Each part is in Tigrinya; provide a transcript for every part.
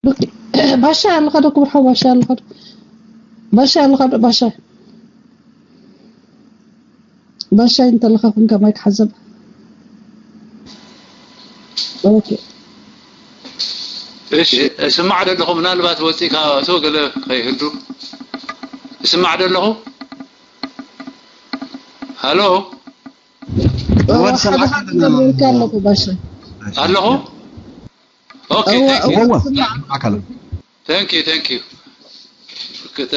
ኦኬ። ባሻ ኣለኻ ዶ? ክቡር ሓው ባሻ ኣለኻ ዶ? ባሻ ኣለኻ ዶ? ባሻ፣ ባሻ እንተለኻ ኮንካ ማይክ ሓዘብ። ኦኬ። እሺ፣ እስማዕ ዶ ኣለኹ? ምናልባት ወፂእካ እቶ ገለ ከይህሉ። እስማዕ ዶ ኣለኹ? ሃሎ? ወድ ሰማዕካ ኣለኹ ባሻ። ኣለኹ? ኦኬ። እወ፣ Thank you. እወ፣ እወ። ስማዕ። ኣካል Thank you, thank you.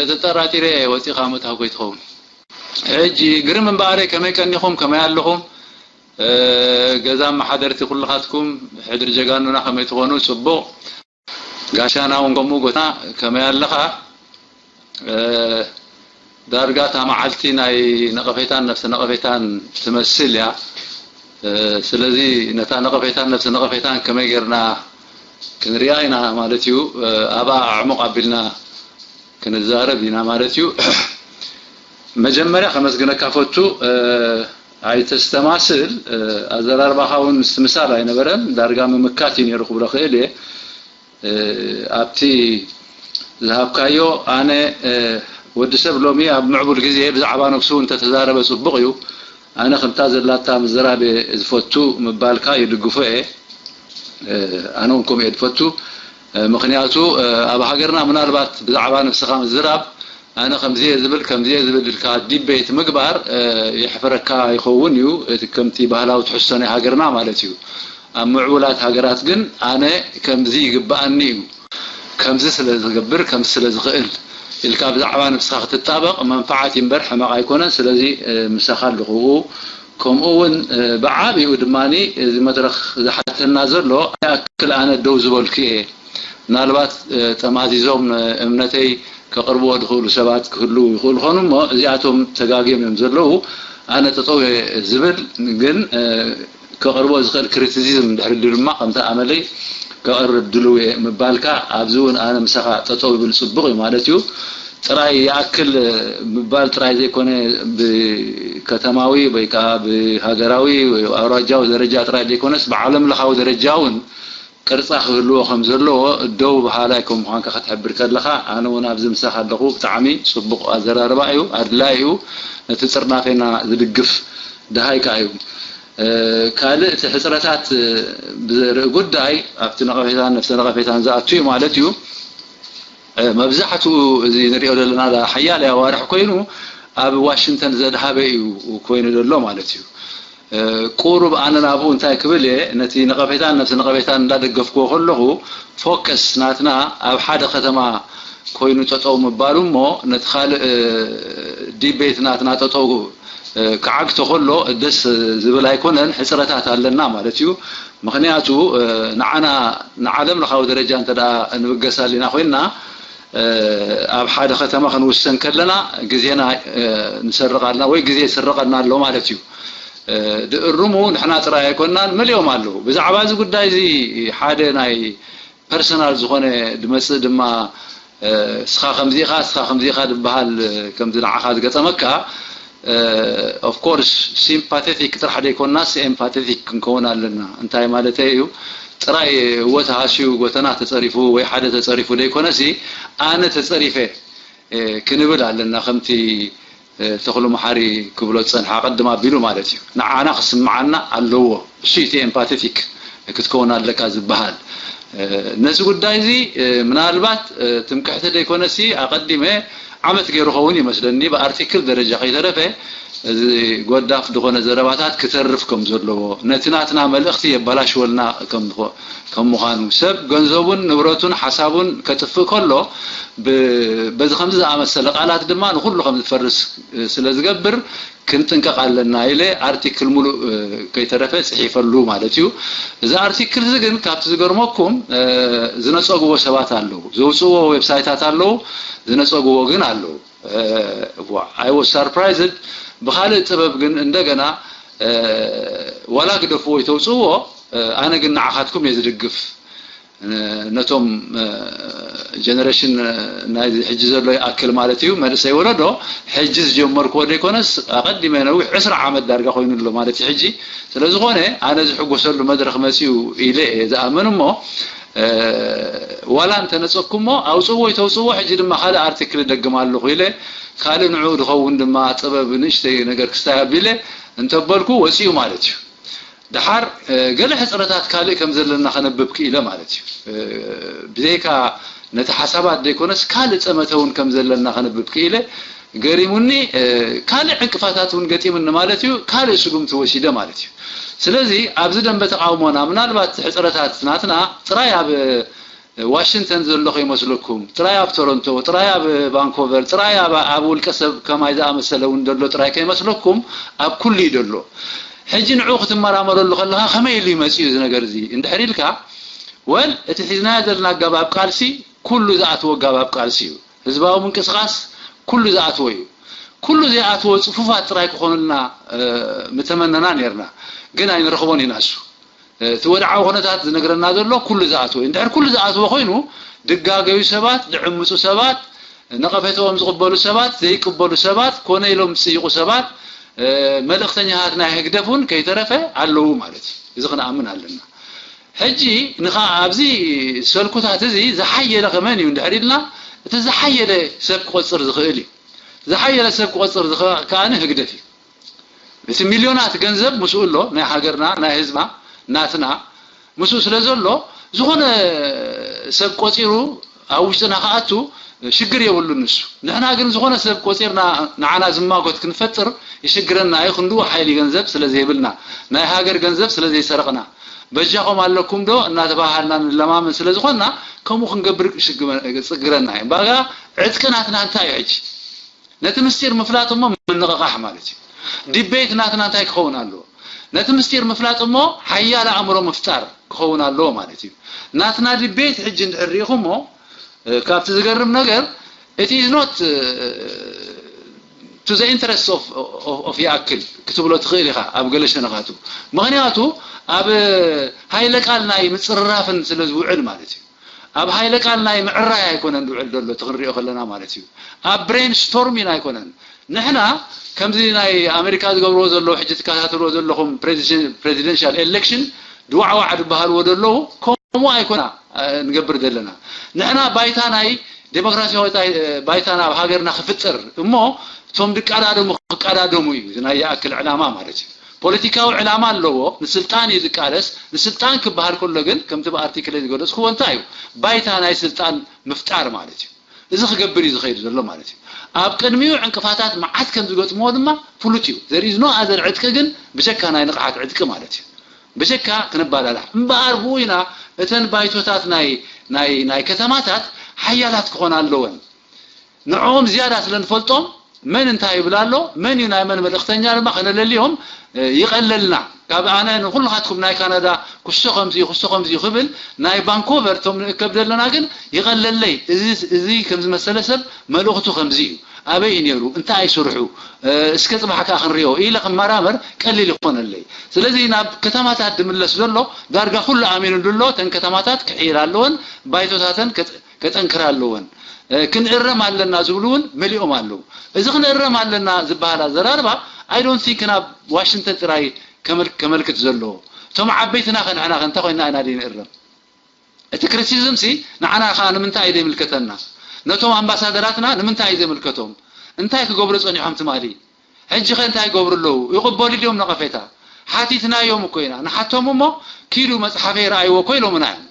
ተጠራጢረ ወፂኻ ምእታው ከይትኸውን። ሕጂ ግርም እምበኣረይ፣ ከመይ ቀኒኹም? ከመይ ኣለኹም? እ፣ ገዛ መሓደርቲ ኩልኻትኩም፣ ሕድሪ ጀጋኑና ከመይ ትኾኑ? ጽቡቕ። ጋሻና እውን ከምኡ፣ ጎታ ከመይ ኣለኻ? እ፣ ዳርጋ እታ መዓልቲ ናይ ነቐፌታን ነፍሲ ነቐፌታን ትመስል እያ። እ፣ ስለዚ ነታ ነቐፌታን ነፍሲ ነቐፌታን ከመይ ጌርና ክንሪኣ ኢና ማለት እዩ። እ፣ ኣብኣ ኣዕሙቕ ኣቢልና ክንዛረብ ኢና ማለት እዩ። መጀመርያ ከመስግነካ ፈቱ። እ፣ ኣይተስተማስል። እ፣ ኣዘራርባኻ እውን ምስትምሳል ኣይነበረን፣ ዳርጋ ምምካት እዩ ነይሩ ክብሎ ክእል እየ። እ፣ ኣብቲ ዝሃብካዮ፣ ኣነ፣ እ፣ ወዲ ሰብ ሎሚ ኣብ ምዕቡል ግዜ ብዛዕባ ነብሱ እንተተዛረበ ጽቡቕ እዩ። ኣነ ከምታ ዘላታ ምዝራብ እየ ዝፈቱ ምባልካ ይድግፎ እየ። እ፣ ኣነ እውን ከምኡ እየ ዝፈቱ። እ፣ ምኽንያቱ፣ እ፣ ኣብ ሃገርና ምናልባት ብዛዕባ ነብስኻ ምዝራብ፣ ኣነ ከምዚ እየ ዝብል፣ ከምዚ እየ ዝብል ኢልካ ዲቤት ምግባር፣ እ፣ የሕፍረካ ይኸውን እዩ። እቲ ከምቲ ባህላዊ ትሕዝቶ ናይ ሃገርና ማለት እዩ። ኣብ ምዕቡላት ሃገራት ግን ኣነ ከምዚ ይግብኣኒ እዩ፣ ከምዚ ስለ ዝገብር፣ ከምዚ ስለ ዝኽእል ኢልካ ብዛዕባ ነብስኻ ክትጣበቕ መንፈዓት እዩ እምበር ሕመቕ ኣይኮነን። ስለዚ፣ እ፣ ምሳኻ ኣለኹ። ከምኡ እውን፣ እ፣ ብዓቢኡ ድማ እዚ መድረኽ ዝሓተና ዘሎ ይኣክል ኣነ ደው ዝበልኩ እየ። ምናልባት፣ እ፣ ጠማዚዞም፣ እ፣ እምነተይ ከቕርብዎ ዝኽእሉ ሰባት ክህልዉ ይኽእሉ ኾኑ እሞ፣ እዚኣቶም ተጋግዮም እዮም ዘለዉ። ኣነ ጠጠው እየ ዝብል፣ ግን፣ እ፣ ከቕርቦ ዝኽእል ክሪቲሲዝም እንድሕር ድዩ ድማ ከምቲ ኣመለይ ከቕርብ ድልው እየ ምባልካ፣ ኣብዚ እውን ኣነ ምሳኻ ጠጠው ይብል ጽቡቕ እዩ ማለት እዩ። ጥራይ ይኣክል ምባል ጥራይ ዘይኮነ፣ ብከተማዊ ወይ ከዓ ብሃገራዊ ወይ ኣውራጃዊ ደረጃ ጥራይ ዘይኮነስ ብዓለም ለኻዊ ደረጃ እውን ቅርጻ ክህልዎ ከም ዘለዎ ደው በሃላይ ከም ምዃንካ ክትሕብር ከለኻ፣ ኣነ እውን ኣብዚ ምሳኻ ኣለኹ። ብጣዕሚ ጽቡቕ ኣዘራርባ እዩ፣ ኣድላይ እዩ። ነቲ ጽርናፌና ዝድግፍ ደሃይ ከኣ እዩ። እ፣ ካልእ እቲ ሕጽረታት፣ እ፣ ብዘርኢ ጉዳይ ኣብቲ ነቐፌታን ነፍሰ ነቐፌታን ዝኣቱ እዩ ማለት እዩ። እ፣ መብዛሕትኡ እዚ ንሪኦ ዘለና ሓያል ኣዋርሕ ኮይኑ ኣብ ዋሽንግተን ዘድሃበ እዩ ኮይኑ ዘሎ ማለት እዩ። እ፣ ቁሩብ ኣነ ናብኡ እንታይ ክብል እየ፣ ነቲ ነቐፌታን ነፍሲ ነቐፌታን እንዳደገፍክዎ ከለኹ፣ ፎከስ ናትና ኣብ ሓደ ከተማ ኮይኑ ጠጠው ምባሉ እሞ፣ ነቲ ካልእ፣ እ፣ ዲቤት ናትና ጠጠው፣ እ፣ ክዓግቶ ከሎ ደስ ዝብል ኣይኮነን። ሕጽረታት ኣለና ማለት እዩ። ምኽንያቱ፣ እ፣ ንዓና ንዓለም ለኻዊ ደረጃ እንተ ደኣ ንብገስ ኣሊና ኮይንና፣ እ፣ ኣብ ሓደ ከተማ ክንውሰን ከለና ግዜና፣ እ፣ ንሰርቕ ኣለና ወይ ግዜ ይስረቐና ኣሎ ማለት እዩ። እ፣ ድእርሙ ንሕና ጥራይ ኣይኮንናን፣ መሊኦም ኣለዉ። ብዛዕባ እዚ ጉዳይ እዚ ሓደ ናይ ፐርሰናል ዝኾነ ድመጽእ ድማ፣ እ፣ እስኻ ከምዚ ኢኻ፣ እስኻ ከምዚ ኢኻ ድበሃል፣ እ፣ ከምዚ ንዓኻ ዝገጠመካ፣ እ፣ ኦፍ ኮርስ ሲምፓቴቲክ ጥራሕ ዘይኮንናስ ኤምፓቴቲክ ክንከውን ኣለና። እንታይ ማለተይ እዩ? ጥራይ እወ ተሃስዩ ጎተና ተጸሪፉ ወይ ሓደ ተጸሪፉ ዘይኮነሲ፣ ኣነ ተጸሪፈ፣ እ፣ ክንብል ኣለና። ከምቲ፣ እ፣ ተኽሉ መሓሪ ክብሎ ዝጸንሐ ኣቐድም ኣቢሉ ማለት እዩ። ንዓና ክስምዓና ኣለዎ። እሱ እቲ ኤምፓቴቲክ ክትከውን ኣለካ ዝበሃል። እ፣ ነዚ ጉዳይ እዚ፣ እ፣ ምናልባት፣ እ፣ ትምክሕቲ ዘይኮነሲ ኣቐዲመ ዓመት ገይሩ ኸውን ይመስለኒ ብኣርቲክል ደረጃ ከይተረፈ እዚ ጎዳፍ ዝኾነ ዘረባታት ክተርፍ ከም ዘለዎ፣ ነቲ ናትና መልእኽቲ የበላሽወልና ከም ዝኾ-፣ ከም ምዃኑ፣ ሰብ ገንዘቡን ንብረቱን ሓሳቡን ከጥፍእ ከሎ፣ ብ-፣ በዚ ከምዚ ዝኣመሰለ ቃላት ድማ ንኹሉ ከም ዝፈርስ ስለ ዝገብር ክንጥንቀቕ ኣለና ኢለ ኣርቲክል ሙሉእ፣ እ፣ ከይተረፈ ጽሒፈሉ ማለት እዩ። እዚ ኣርቲክል እዚ ግን ካብቲ ዝገርመኩም፣ እ፣ ዝነጸግዎ ሰባት ኣለዉ፣ ዘውጽእዎ ዌብሳይታት ኣለዉ፣ ዝነጸግዎ ግን ኣለዉ። እ፣ ዋ-፣ I was surprised። ብኻልእ ጥበብ ግን እንደገና፣ እ፣ ዋላ ግደፍዎ ይተውጽእዎ፣ እ፣ ኣነ ግን ንዓኻትኩም እየ ዝድግፍ። እ፣ ነቶም፣ እ፣ ጀነሬሽን፣ እ፣ ናይዚ ሕጂ ዘሎ ይኣክል ማለት እዩ፣ መንእሰይ ወለዶ ሕጂ ዝጀመርክዎ ዘይኮነስ ኣቐዲመ ነዊሕ ዕስራ ዓመት ዳርጋ ኮይኑ ኣሎ ማለት እዩ ሕጂ። ስለ ዝኾነ ኣነ ዝሕጎሰሉ መድረኽ መጺኡ ኢለ እየ ዝኣምን እሞ፣ ዋላ እንተነጸኩሞ ኣውፅዎ ይተውፅዎ፣ ሕጂ ድማ ካልእ ኣርቲክል እደግም ኣለኹ ኢለ፣ ካልእ ንዕኡ ዝኸውን ድማ ጥበብ ንእሽተይ ነገር ክስታይ ኣቢለ እንተበልኩ ወፂኡ ማለት እዩ። ደሓር ገለ ሕፅረታት ካልእ ከም ዘለና ከነብብ ክኢለ ማለት እዩ። ብዘይካ ነቲ ሓሳባት ዘይኮነስ ካልእ ፀመተ እውን ከም ዘለና ከነብብ ክኢለ፣ ገሪሙኒ። ካልእ ዕንቅፋታት እውን ገጢምኒ ማለት እዩ። ካልእ ስጉምቲ ወሲደ ማለት እዩ። ስለዚ ኣብዚ ደንበ ተቃውሞና ምናልባት ሕፅረታት ናትና ጥራይ ኣብ ዋሽንግተን ዘሎ ከይመስለኩም፣ ጥራይ ኣብ ቶሮንቶ፣ ጥራይ ኣብ ቫንኮቨር፣ ጥራይ ኣብ ውልቀ ሰብ ከማይ ዝኣመሰለ እውን ዘሎ ጥራይ ከይመስለኩም፣ ኣብ ኩሉ እዩ ዘሎ። ሕጂ ንዑ ክትመራመረሉ ከለኻ ከመይ ኢሉ ይመፅእ እዩ እዚ ነገር እዚ እንድሕር ኢልካ፣ ወል እቲ ሒዝናዮ ዘለና ኣገባብ ቃልሲ ኩሉ ዝኣትዎ ኣገባብ ቃልሲ እዩ። ህዝባዊ ምንቅስቃስ ኩሉ ዝኣትዎ እዩ። ኩሉ ዘይኣትዎ ፅፉፋት ጥራይ ክኾኑልና ምተመነና ነርና፣ ግን ኣይንረኽቦን ኢና። እሱ እቲ ወድዓዊ ኩነታት ዝነግረና ዘሎ ኩሉ ዝኣትዎ እዩ። እንድሕር ኩሉ ዝኣትዎ ኮይኑ ድጋገዩ ሰባት፣ ዝዕምፁ ሰባት፣ ነቐፌታኦም ዝቕበሉ ሰባት፣ ዘይቅበሉ ሰባት፣ ኮነ ኢሎም ዝፅይቑ ሰባት፣ መልእኽተኛታት ናይ ህግደፍ እውን ከይተረፈ ኣለዉ ማለት እዩ። እዚ ክንኣምን ኣለና። ሕጂ ንኻ ኣብዚ ሰልኩታት እዚ ዝሓየለ ከመን እዩ እንድሕር ኢልና፣ እቲ ዝሓየለ ሰብ ክቆፅር ዝኽእል እዩ። ዝሓየለ ሰብ ክቆፅር ዝኽእል ከኣ ህግደፍ እዩ። እቲ ሚልዮናት ገንዘብ ምስኡ ኣሎ፣ ናይ ሃገርና፣ ናይ ህዝብና፣ ናትና ምስኡ ስለ ዘሎ፣ ዝኾነ ሰብ ቆፂሩ ኣብ ውሽጥና ክኣቱ ሽግር የብሉን ንሱ። ንሕና ግን ዝኾነ ሰብ ቆፂርና ንዓና ዝማጎት ክንፈጥር ይሽግረና እዩ፣ ክንድኡ ሓይሊ ገንዘብ ስለ ዘይብልና፣ ናይ ሃገር ገንዘብ ስለ ዘይሰረቕና። በጃኹም ኣለኩም ዶ እናተባሃልና ንለማመን ስለ ዝኾንና፣ ከምኡ ክንገብር ይሽግረና እዩ። ባጋ ዕጥቂ ናትና እንታይ እዩ ሕጂ? ነቲ ምስጢር ምፍላጥ እሞ ምንቕቓሕ ማለት እዩ። ዲቤት ናትና እንታይ ክኸውን ኣለዎ? ነቲ ምስጢር ምፍላጥ እሞ ሓያል ኣእምሮ ምፍጣር ክኸውን ኣለዎ ማለት እዩ። ናትና ዲቤት ሕጂ እንድሕር ርኢኹሞ፣ እ፣ ካብቲ ዝገርም ነገር፣ it is not, እ፣ to the interest of, of, of ይኣክል ክትብሎ ትኽእል ኢኻ ኣብ ገለ ሸነኻቱ። ምኽንያቱ ኣብ ሃይለ ቃል ናይ ምጽርራፍን ስለ ዝውዕል ማለት እዩ። ኣብ ሃይለ ቃል ናይ ምዕራይ ኣይኮነን ዝውዕል ዘሎ እቲ ክንሪኦ ከለና ማለት እዩ። ኣብ ብሬን ስቶርሚን ኣይኮነን። ንሕና ከምዚ ናይ ኣሜሪካ ዝገብርዎ ዘለዉ፣ ሕጂ ትከታተልዎ ዘለኹም ፕሬዚደንሻል ኤሌክሽን ድዋዕዋዕ ዝበሃልዎ ዘለዉ ከምኡ ኣይኮና፣ እ፣ ንገብር ዘለና። ንሕና ባይታ ናይ ዴሞክራሲያዊ ባይታ፣ ባይታ ናብ ሃገርና ክፍጠር እሞ እቶም ድቀዳደሙ ክቀዳደሙ እዩ እዚ ናይ ይኣክል ዕላማ ማለት እዩ። ፖለቲካዊ ዕላማ ኣለዎ፣ ንስልጣን እዩ ዝቃለስ። ንስልጣን ክበሃል ከሎ ግን ከምቲ ብኣርቲክለይ ዝገለጽክዎ እንታይ እዩ? ባይታ ናይ ስልጣን ምፍጣር ማለት እዩ። እዚ ክገብር እዩ ዝኸይድ ዘሎ ማለት እዩ። ኣብ ቅድሚኡ ዕንቅፋታት መዓት ከም ዝገጥምዎ ድማ ፍሉጥ እዩ። There is no other ዕጥቂ ግን ብጀካ ናይ ንቕሓት ዕጥቂ ማለት እዩ። ብጀካ ክንባላላዕ እምበኣር ብኡ ኢና እተን ባይቶታት ናይ፣ ናይ፣ ናይ ከተማታት ሓያላት ክኾና ኣለወን። ንዕኦም ዝያዳ ስለ ንፈልጦም መን እንታይ ይብል ኣሎ፣ መን እዩ ናይ መን መልእኽተኛ ድማ ከነለልዮም፣ እ፣ ይቐለልና። ካብ ኣነ ንኹልኻትኩም ናይ ካናዳ ክሶ ከምዚ እዩ፣ ክሶ ከምዚ እዩ ክብል፣ ናይ ቫንኮቨር እቶም ንእከብ ዘለና ግን ይቐለለይ። እዚ፣ እዚ ከም ዝመሰለ ሰብ መልእኽቱ ከምዚ እዩ፣ ኣበይ እዩ ነይሩ፣ እንታይ እዩ ስርሑ፣ እ፣ እስከ ጽባሕ ከኣ ክንሪኦ ኢለ ክመራመር ቀሊል ይኾነለይ። ስለዚ ናብ ከተማታት ድምለስ ዘሎ ዳርጋ ኩሉ ኣሚኑሉ ኣሎ። እተን ከተማታት ክሕይላ ኣለወን፣ ባይቶታተን ከጥ-፣ ከጠንክራ ኣለወን። እ፣ ክንእረም ኣለና ዝብሉ እውን መሊኦም ኣለዉ። እዚ ክንእረም ኣለና ዝበሃል ኣዘራርባ፣ I don't think ናብ ዋሽንግተን ጥራይ ከመል-፣ ከመልክት ዘለዎ። እቶም ዓበይትና ከ ንሕና ከ እንታይ ኮይንና ኢና ድዩ ንእረም? እቲ ክሪቲሲዝም ሲ ንዓና ከኣ ንምንታይ እዩ ዘይምልከተና? ነቶም ኣምባሳደራትና ንምንታይ እዩ ዘይምልከቶም? እንታይ ክገብሩ ጸኒሖም ትማሊ? ሕጂ ከ እንታይ ይገብሩ ኣለዉ? ይቕበሉ ድዮም ነቐፌታ? ሓቲትናዮም እኮ ኢና። ንሓቶም እሞ ኪዱ መጽሓፈይ ረኣይዎ እኮ ኢሎምና እዮም።